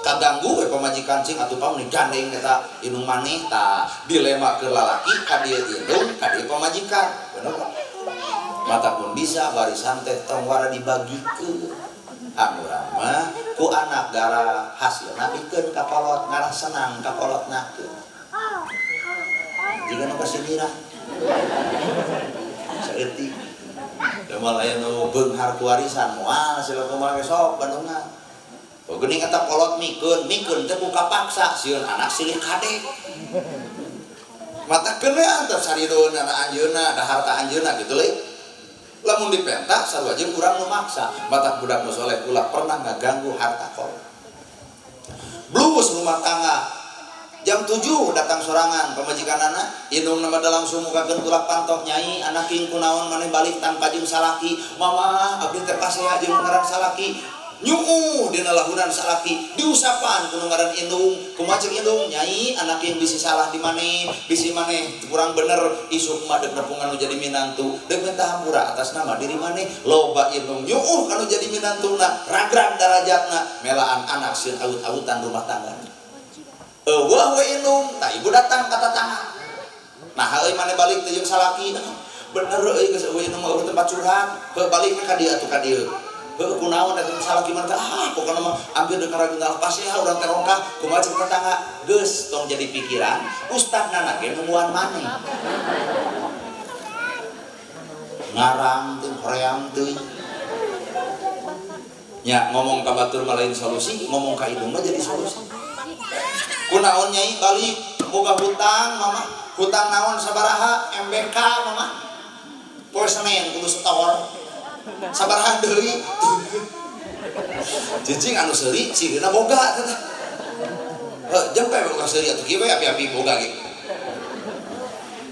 Kaganggu we pamajikan cing atuh pamuni gandeng eta indung maneh tah dilema keur lalaki ka dieu indung, ka dieu pamajikan. Bener Pak? Mata pun bisa warisan teh tong wara dibagikeun. Anu mah ku anak gara hasilna pikeun ka kolot ngarah senang ka kolot nakeun. Jiga nu kasinira. Saeutik. Da moal aya nu beunghar ku warisan moal sila kumaha ge sok Bandungan. Oh geuning eta kolot mikeun, mikeun teh ku kapaksa sieun anak silih kade. Mata keuna teh sarideun anak anjeunna, da harta anjeunna kitu leuy. Lamun dipenta sarua jeung urang nu maksa. Matak budak nu soleh ulah pernah ngaganggu harta kolot. Blues rumah tangga. Jam 7 datang sorangan pamajikanana, indung nama langsung mukakeun tulak pantok nyai anak king kunaon maneh balik tanpa jeung salaki. Mama abdi teh pasea jeung ngaran salaki. Nyuuh dina lahunan salaki diusapan ku nu ngaran indung. Kumaha ceuk indung nyai anak king bisi salah di maneh, bisi maneh kurang bener isuk mah deuk nepungan nu jadi minantu, deuk minta hampura atas nama diri maneh. Loba indung nyuuh kanu jadi minantuna, ragrag darajatna, melaan anak sieun awut-awutan rumah tangga. Eueuh we indung, tah ibu datang ka tatangga. Nah euy maneh balik teh jeung salaki. Bener euy geus eueuh indung mah tempat curhat. Heuh balik ka dieu atuh ka dieu. Heuh kunaon eta salaki maneh teh ah pokona mah hampir deuk karaguna pasea urang teh rongkah kumaha ceuk tetangga. Geus tong jadi pikiran, ustadna ge nungguan maneh. Ngarang teh hoream teuing. Nya ngomong ka batur mah lain solusi, ngomong ka indung mah jadi solusi. Kunaon nyai balik boga hutang mama, hutang naon sabaraha MBK mama. Poe Senin kudu setor. Sabaraha deui. Cicing anu seuri cireuna boga teh. Heuh jempe boga seuri atuh kieu we api-api boga ge.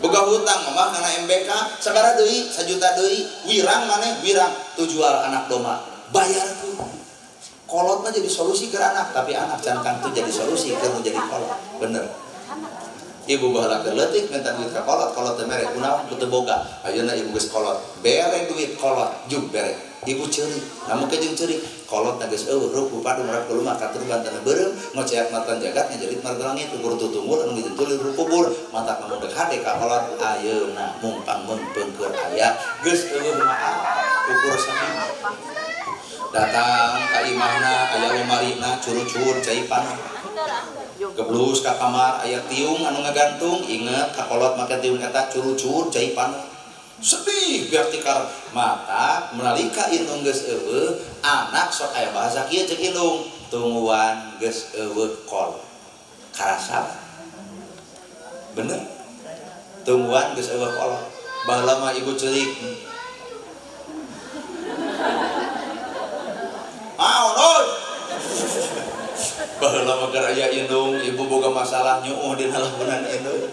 Boga hutang mama kana MBK sabaraha deui 1 juta deui, wirang maneh wirang tujual anak domba bayarkeun. Kolot mah jadi solusi ke anak, tapi anak can kangtu jadi solusi ke nu jadi kolot. Bener. Ibu baheula keur leutik minta duit ka kolot, kolot teh mere kunaon teu boga. Ayeuna ibu geus kolot, bere duit kolot, jug bere. Ibu ceurik, namun ke jeung ceurik, kolot na geus eueuh ruku padung rap kuluma katurban tanah beureum, ngoceak matan jagat ngajelit marga langit ukur tutunggul anu dijentul kubur, mata kamu deuk hade ka kolot ayeuna mumpang meungpeungkeun aya geus eueuh maaf ukur sakitu. Datang ka imahna aya lomarina curucur cai panah. Geblus ka kamar aya tiung anu ngagantung, inget ka kolot make tiung eta curucur cai panah. Sedih biar tikar mata menalika indung geus eueuh, anak sok aya bahasa kieu ceuk indung, tungguan geus eueuh kol. Karasa. Bener? Tungguan geus eueuh kol. Baheula mah ibu ceurik. Naon euy? Baheula mah keur aya indung, ibu boga masalah nyuuh dina lamunan indung.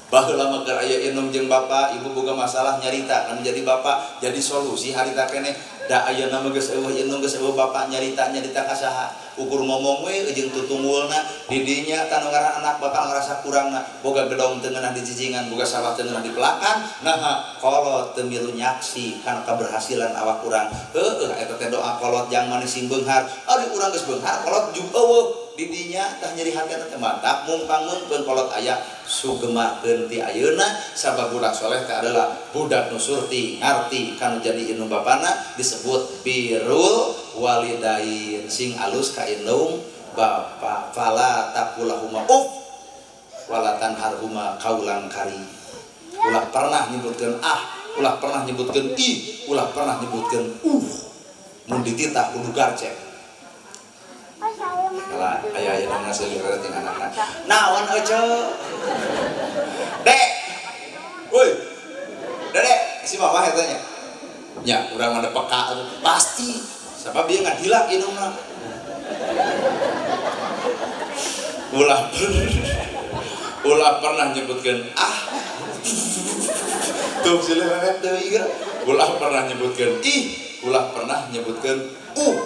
Baheula mah keur aya indung jeung bapa, ibu boga masalah nyarita kan jadi bapa, jadi solusi harita keneh. Da ayeuna mah geus eueuh indung geus eueuh bapa nyarita-nyarita ka saha. Ukur ngomong we jeung tutunggulna di dinya tanu ngaran anak bakal ngarasa kurangna. Boga gedong teu ngeunah dicicingan, boga sawah teu ngeunah dipelakan. Naha kolot teu milu nyaksi kana keberhasilan awak urang. Heueuh eta teh doa kolot jang maneh sing beunghar. Ari urang geus beunghar kolot jug eueuh. Di dinya tah nyeri hatena teh mantap mungpang meungpeung kolot aya sugemakeun ti ayeuna sabab budak soleh teh adalah budak nu surti ngarti kanu jadi indung bapana disebut birrul walidain sing alus ka indung bapa fala taqulahuma uff wala tanharhuma kaulan kari. Ulah pernah nyebutkeun ah, ulah pernah nyebutkeun ih, ulah pernah nyebutkeun uh. Mun dititah kudu garcek. Lah aya aya nang ngasih ting anak-anak. Naon ece? Dek. Woi. Dek, si mama eta nya. Nya, urang mah peka pasti. Sabab dia ngadilak indungna. Ulah pernah nyebutkeun ah. Tuh silih memet deui geura. Ulah pernah nyebutkeun ih, ulah pernah nyebutkeun uh.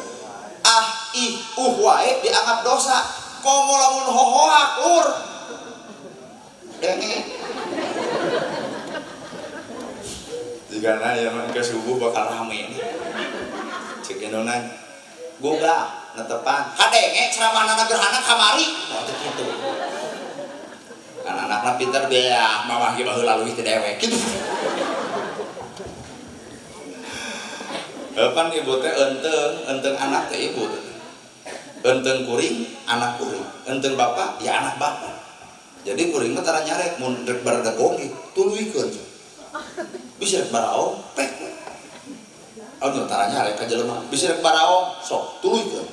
Ah ih uh wae dianggap dosa. Komo lamun hohoak lur. Denge. Jigana ya mah ke subuh bakal rame nih. Cek indungna gogah netepan. Kadenge ceramahna gerhana kamari. Moal teh kitu. Anak-anakna pinter beah, mamah ge baheula leuwih teh dewek kitu. Pan ibu teh eunteng, eunteng anak teh ibu teh. Eunteng kuring, anak kuring. Eunteng bapak, ya anak bapak. Jadi kuring mah tara nyarek mun rek baradegong ge tuluykeun. Bisa rek baraong, pek. Anu tara nyarek ka jelema, bisa rek baraong, sok tuluykeun.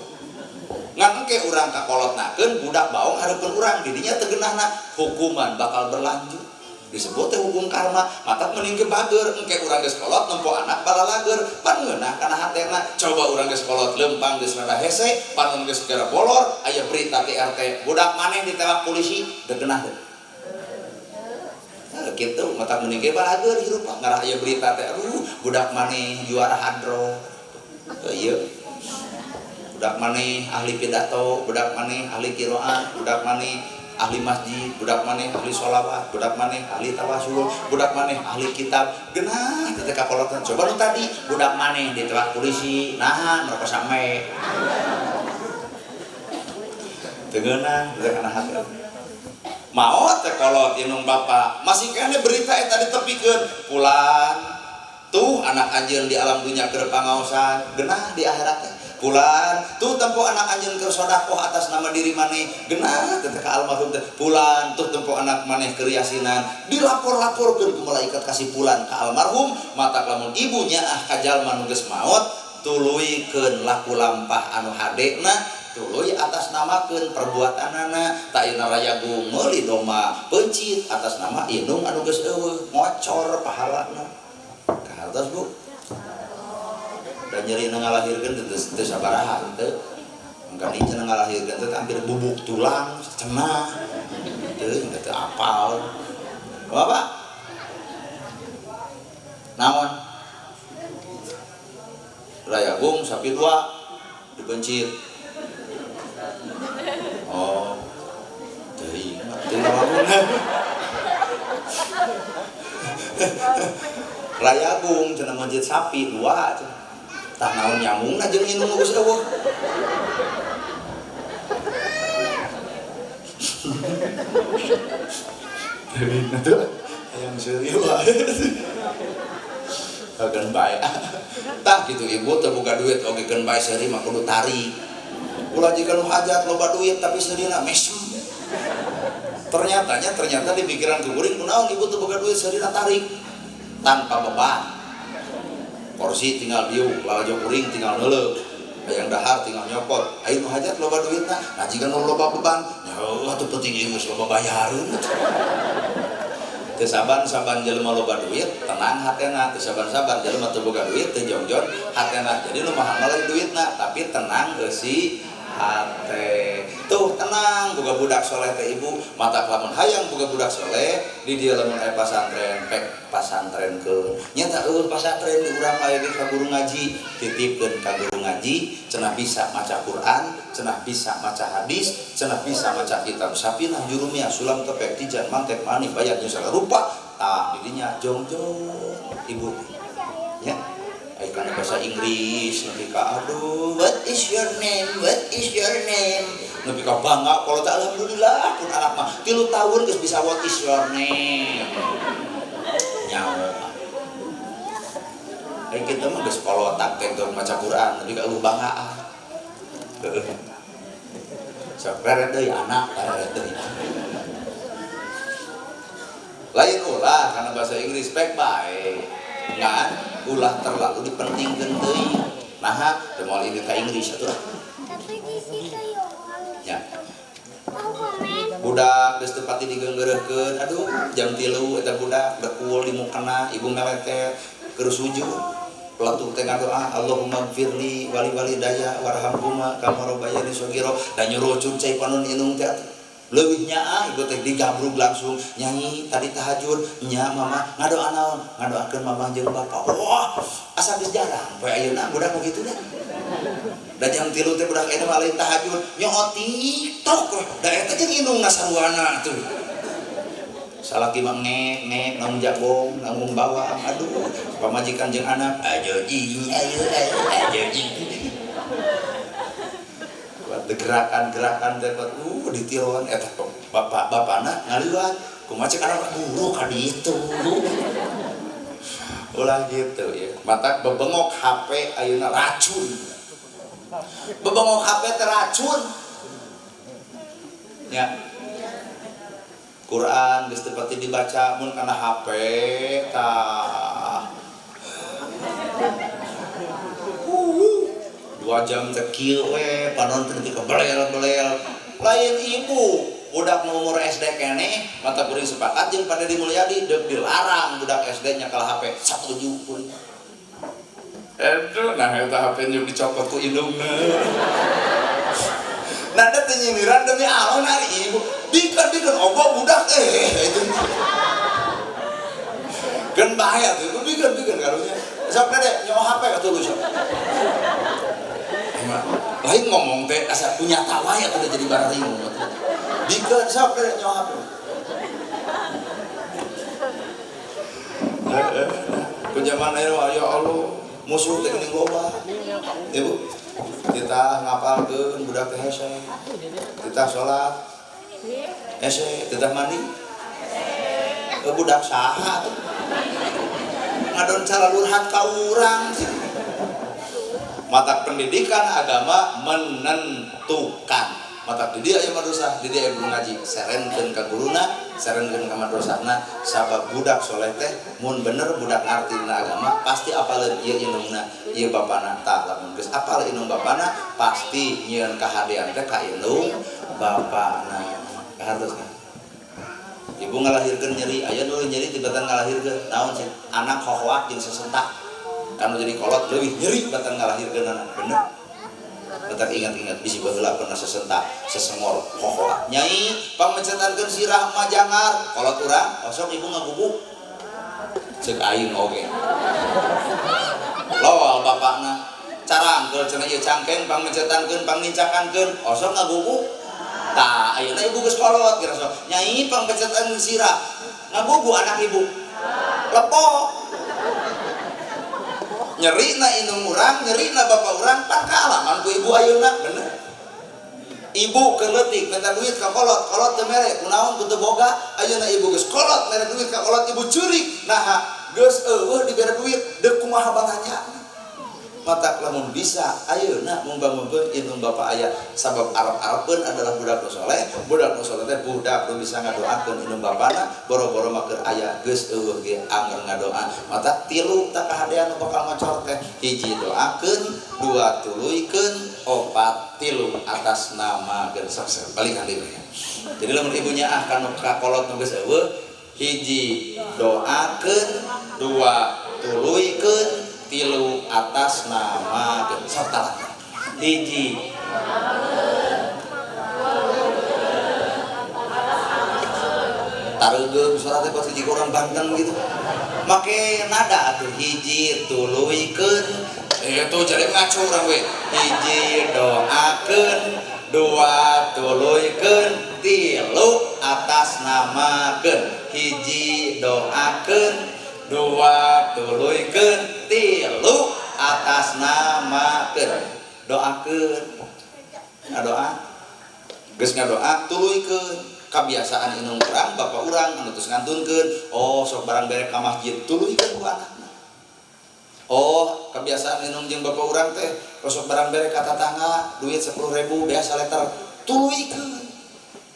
Ngan engke urang kakolotnakeun budak baong hareupeun urang, didinya teu geunahna, hukuman bakal berlanjut. Disebut teh hukum karma, matak mending ge bager engke urang geus kolot nempo anak balalager pan ngeunah kana hatena. Coba urang geus kolot lempang geus rada hese, panon geus gara bolor, aya berita ti RT, budak maneh ditewak polisi, degenah teh. Nah, kitu matak mending ge balager hirup ngarah aya berita teh, aduh budak maneh juara hadro. Ieu budak maneh ahli pidato, budak maneh ahli qiraah, budak maneh ahli masjid, budak maneh ahli sholawat, budak maneh ahli tawasul, budak maneh ahli kitab. Genah teh kakolotan. Coba nu tadi budak maneh ditewak polisi, nah mereka sampe. Teu ngeunah teh kana hati. Maot teh kolot indung bapak, masih keneh berita eta ditepikeun. Pulang tuh anak anjeun di alam dunya keur pangaosan, genah di akhirat teh. Pulan tuh tempo anak anjeun keur sedekah atas nama diri maneh, genah teh ka almarhum teh. Pulan tuh tempo anak maneh keur yasinan, dilapor-laporkeun ku malaikat kasih pulan ka almarhum. Matak lamun ibunya ah ka jalma nu geus maot, tuluykeun laku lampah anu hadena, tuluy atas namakeun perbuatanana. Tak ayeuna rayagung meuli domba peuncit atas nama indung anu geus eueuh, ngocor pahalana. Kahartos Bu? Dan nyeri ngalahirkeun teu sabaraha teu. Mangka cenah ngalahirkeun teh hampir bubuk tulang cenah. Teu teu apal. Bapak. Naon? Rayagung sapi dua dipencit. Oh. Teuing teu ngalamun. Rayagung cenah mencit sapi dua cenah. Tah naon nyambungna jeung indung geus eueuh. Teuing atuh hayang seuri wae. Keun bae. Tah kitu ibu teu boga duit oge keun bae seuri mah kudu tarik. Ulah jika nu hajat loba duit tapi seurina mesem. Ternyata di pikiran kuring kunaon ibu teu boga duit seurina tarik tanpa beban. Kursi tinggal diuk, lalajo kuring tinggal neuleuh, hayang dahar tinggal nyopot. Ayo nu hajat loba duitna, nah jika nu loba beban, nya heuh atuh penting ieu geus loba bayareun. Teu saban-saban jelema loba duit, tenang hatena. Teu saban-saban jelema teu boga duit, teu jongjon hatena. Jadi nu mahal mah lain duitna, tapi tenang eusi hate. Tuh tenang boga budak soleh teh ibu, mata lamun hayang boga budak soleh, di dieu lamun aya pasantren, pek pasantrenkeun. Nya tah eueuh pasantren di urang aya ge ka guru ngaji, titipkeun ka guru ngaji, cenah bisa maca Quran, cenah bisa maca hadis, cenah bisa maca kitab Safinah, Jurumiyah, Sulam Tepek, Tijan, Mantek, Mani, Bayan, jeung sagala rupa. Tah di dinya jongjon ibu. Nya ai kana bahasa Inggris nepi ka aduh, what is your name? What is your name? Nepi ka bangga kalau tak alhamdulillah pun anak mah 3 tahun geus bisa what is your name. Nyaho. Ai kita mah geus kolotak teh teu maca Quran nepi ka eueuh banggaan. Heueuh. Sok reret deui anak, reret deui. Lain ulah karena bahasa Inggris pek bae. Ngan ulah terlalu dipentingkeun teuing. Naha teu moal ini ka Inggris atuh. Tapi di situ ya. Budak geus teu pati digeunggeureuhkeun, aduh jam 3 eta budak dekul di mukena, ibu meletet keur sujud. Pelatuk teh ngadoa Allahumma gfirli wali walidayya warhamhuma kama rabbayani shaghira, da nyurucun cai panon indung teh atuh. Leuwih nyaah ibu teh digabrug langsung nyanyi tadi tahajud nya mama ngadoa naon ngadoakeun mama jeung bapak. Wah asa geus jarang poe ayeuna budak mah kitu dah. Da jam 3 teh budak ayeuna mah lain tahajud nyoot TikTok da eta jeung indungna saruana atuh. Salaki mah ngek ngek nanggung jabong nanggung bawang aduh pamajikan jeung anak ayo jing ayo ayo ayo jing. Gerakan-gerakan teh ditiruan eta bapak-bapana ngaliwat kumaha cek anak buru ka ditu. Ulah gitu ya. Matak bebengok HP ayeuna racun. Bebengok HP teh racun. Ya. Quran geus teu pati dibaca mun kana HP tah. 2 jam teh kieu we panon teh nepi ka belel-belel. Lain ibu Budak nu umur SD keneh mata kuring sepakat jeung Pak Dedi Mulyadi deuk dilarang budak SD nyekel HP satuju kuring. Aduh, nah eta HP nyuk dicopot ku indungna. Nah, da teu nyindiran demi Allah ari ibu. Bikeun ogo budak itu. Geun bahaya tuh, bikeun karunya. Sok dede nyawa HP atuh lu sok. Emang lain ngomong teh asa punya wae atuh jadi bararing ngomong teh. Bikeun sok dede nyawa HP. Ku zaman ayeuna ya Allah, musuh teh geuning loba. Ibu, kita ngapalkeun budak teh hese. Kita salat hese, kita mandi. Budak saha tuh? Ngadon cara lurhat ka urang sih. Mata pendidikan agama menentukan. Mata di dia aya madrasah, di dia aya guru ngaji, serenkeun ka guruna, serenkeun ka madrasahna, sabab budak soleh teh mun bener budak ngarti dina agama pasti apaleun ieu indungna, ieu bapana. Tah lamun geus apal indung bapana pasti nyieun kahadean teh ka indung bapana. Kahartos kan? Ibu ngalahirkeun nyeri, aya nu nyeri tibatan ngalahirkeun naon sih? Anak hohoak jeung sesentak. Kanu jadi kolot leuwih nyeri batan ngalahirkeun anak, bener? Bentar ingat-ingat bisi baheula pernah sesentak, sesengor, hohoak. Nyai pangmencetankeun sirah mah jangar, kolot urang osok ibu ngaguguk. Ceuk aing oge. Lowal bapakna. Carangkeul cenah ieu cangkeng pangmencetankeun, pangnincakankeun, osok ngaguguk. Tah ayeuna ibu geus kolot geus sok. Nyai pangmencetankeun sirah, ngagugu anak ibu. Lepok. Nyerina indung urang, nyerina bapak urang, pan kaalaman ku ibu ayeuna, bener. Ibu keur leutik minta duit ka kolot, kolot teu mere, kunaon ku teu boga, ayeuna ibu geus kolot mere duit ka kolot, ibu ceurik. Naha geus eueuh dibere duit, deuk kumaha balanja. Matak lamun bisa ayeuna mumba-mumbeun indung bapa aya, sabab arep-arepeun adalah budak nu soleh, budak nu soleh teh budak nu bisa ngadoakeun indung bapana, boro-boro mah keur aya geus eueuh ge anger ngadoa. Matak tilu tak kahadean nu bakal ngocor teh, hiji doakeun, dua tuluykeun, opat tilu atas nama geus sok balikan deui. Jadi lamun ibunya ah kanu ka kolot nu geus eueuh, hiji doakeun, dua tuluykeun, tilu atas nama sok talak. Hiji taregeum suara teh pasti jika orang Banten gitu make nada atuh hiji tuluykeun itu jadi ngaco urang we. Hiji doakeun, dua tuluykeun, tilu atas namakeun. Hiji doakeun, dua tuluykeun, tilu atas namakeun. Doakeun, ngadoa, geus ngadoa tuluykeun. Kabiasaan indung urang, bapak urang anu tos ngantunkeun, oh sok barang bere ka masjid, tuluykeun ku anakna. Oh, kebiasaan indung jeung bapak urang teh sok barang bere ka tatangga duit 10.000 biasa letter, tuluykeun.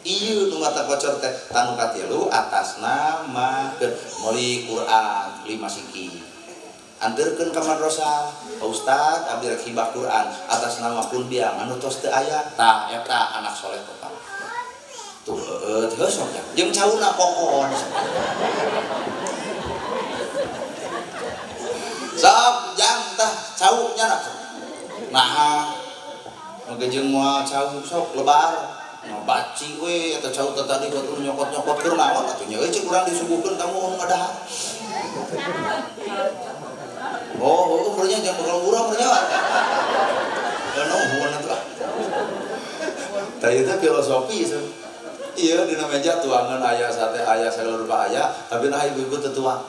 Ieu nu mata kocor teh tanu katilu atas nama meuli Quran 5 siki. Anterkeun ka madrasah, Pak Ustad abdi rek hibah Quran atas nama pun biang anu tos teu aya. Tah eta anak soleh total. Tuh heueuh sok ya. Jeung cauna kokon. Sok jang tah cau nya nak. Naha nu jeung moal cau sok lebar. Baci we eta cau teh tadi batur nyokot-nyokot keur naon atuh nya euy cek urang disuguhkeun tamu anu ngadahar. Oh, heueuh meureun nya jang bakal urang meureun nya. Da nuhun atuh. Tah ieu teh filosofi so. Ieu dina meja tuangan aya sate aya sagala rupa aya, tapi nah ibu-ibu teu tuang.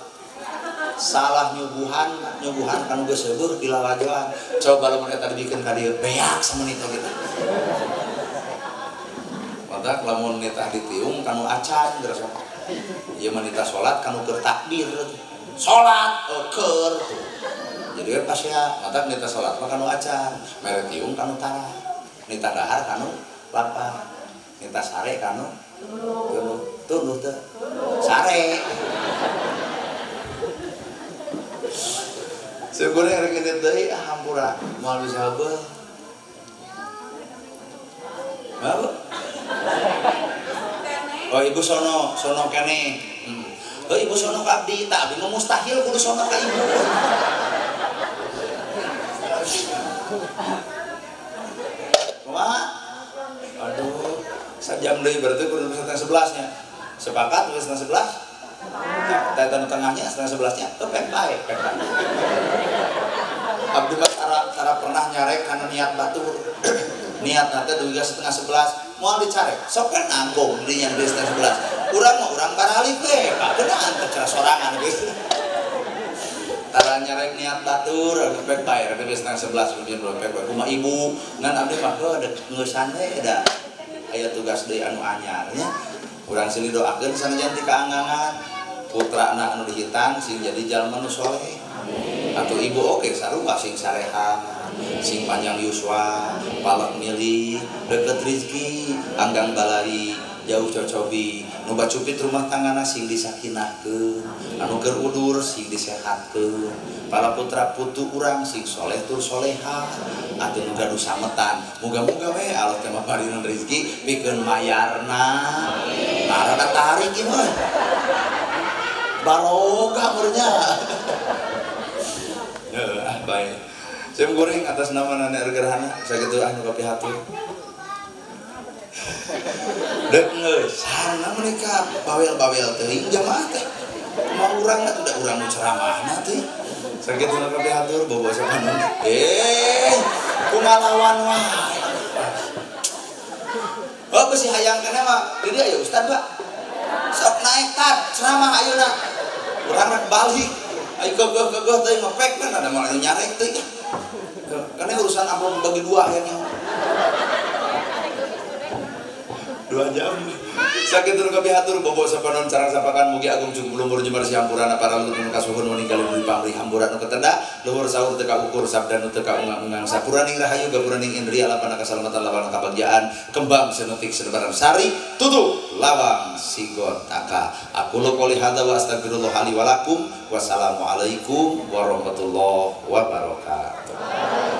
Salah nyuguhan, nyuguhan kanu geus seueur dilalajoan. Coba lamun eta dibikeun ka dieu beak samenit oge teh. Matak lamun nitah ditiung kanu acan geus sok. Ieu mah nitah salat kanu keur takbir. Salat keur. Jadi kan pas ya matak nitah salat mah kanu acan, mere tiung kanu tara. Nitah dahar kanu lapar. Nitah sare kanu tunduh. Tunduh teu? Sare. Syukurnya rek indit deui ah hampura moal bisa heubeul. Apa? Bapak ibu sono, sono kene. Oh, ibu sono ka abdi, tak abdi mah mustahil kudu sono ka ibu. Kumaha? Aduh, sajam deui berarti kudu 10:30 nya. Sepakat 10:30? Tah eta nu tengahnya 10:30 nya, teu pek bae, pek bae. Abdi mah tara pernah nyarek kana niat batur. Niat teh dugi 10:30, moal dicarek. Sok kan nanggung di yang di 10:30. Urang mah urang baralik we, Pak. Keunaan teh cara sorangan gitu. Tara nyarek niat batur, abdi pek bae, abdi 10:30 kemudian pek bae. Kumaha ibu, ngan abdi mah heuh dek ngeusan we da. Aya tugas deui anu anyar nya. Urang silih doakeun sanajan ti kaanggangan. Putrana anu dihitan sing jadi jalma nu soleh. Atau ibu oke sarua sing sareha, sing panjang yuswa, palek milih, deket rezeki, anggang balai, jauh cocobi, nu bacupit rumah tanggana sing disakinahkeun, anu keur udur sing disehatkeun, para putra putu urang sing soleh tur soleha, atuh nu gaduh sametan, muga-muga we Allah teh maparinan rezeki pikeun mayarna. Nah, rada tarik ieu mah. Baroga meureunnya. Heeh, baik. Sim kuring atas nama Nenek Gerhana, sakitu anu kapihatur. Dek ngeusan mereka bawel-bawel teuing jamaah teh. Kumaha urang atuh da urang nu ceramahna teh. Sakitu nu kapihatur bobo sapanon. Kumalawan wae. Oh, besi hayang keneh mah di dieu aya ustad, Pak. Sok naik tad ceramah ayeuna. Urang rek balik. Ayo kegeh-kegeh teh ngepek kan ada malah nyarek teh. Karena urusan amplop bagi dua akhirnya. 2 jam. Sakit nu kapihatur bobo sapanon carang sapakan mugi agung cukup lumur jemar siampurana para luhur nu kasuhun meninggal di pamrih hamburan nu ketenda luhur sahur teu kaukur sabda nu teu kaungang-ungang sapuraning rahayu gapuraning indria lapana kasalamatan lawana kabagjaan kembang senutik senebaran sari tutup lawang sigot taka. Aku qouli hadza wa astagfirullah li wa lakum. Wassalamualaikum warahmatullahi wabarakatuh.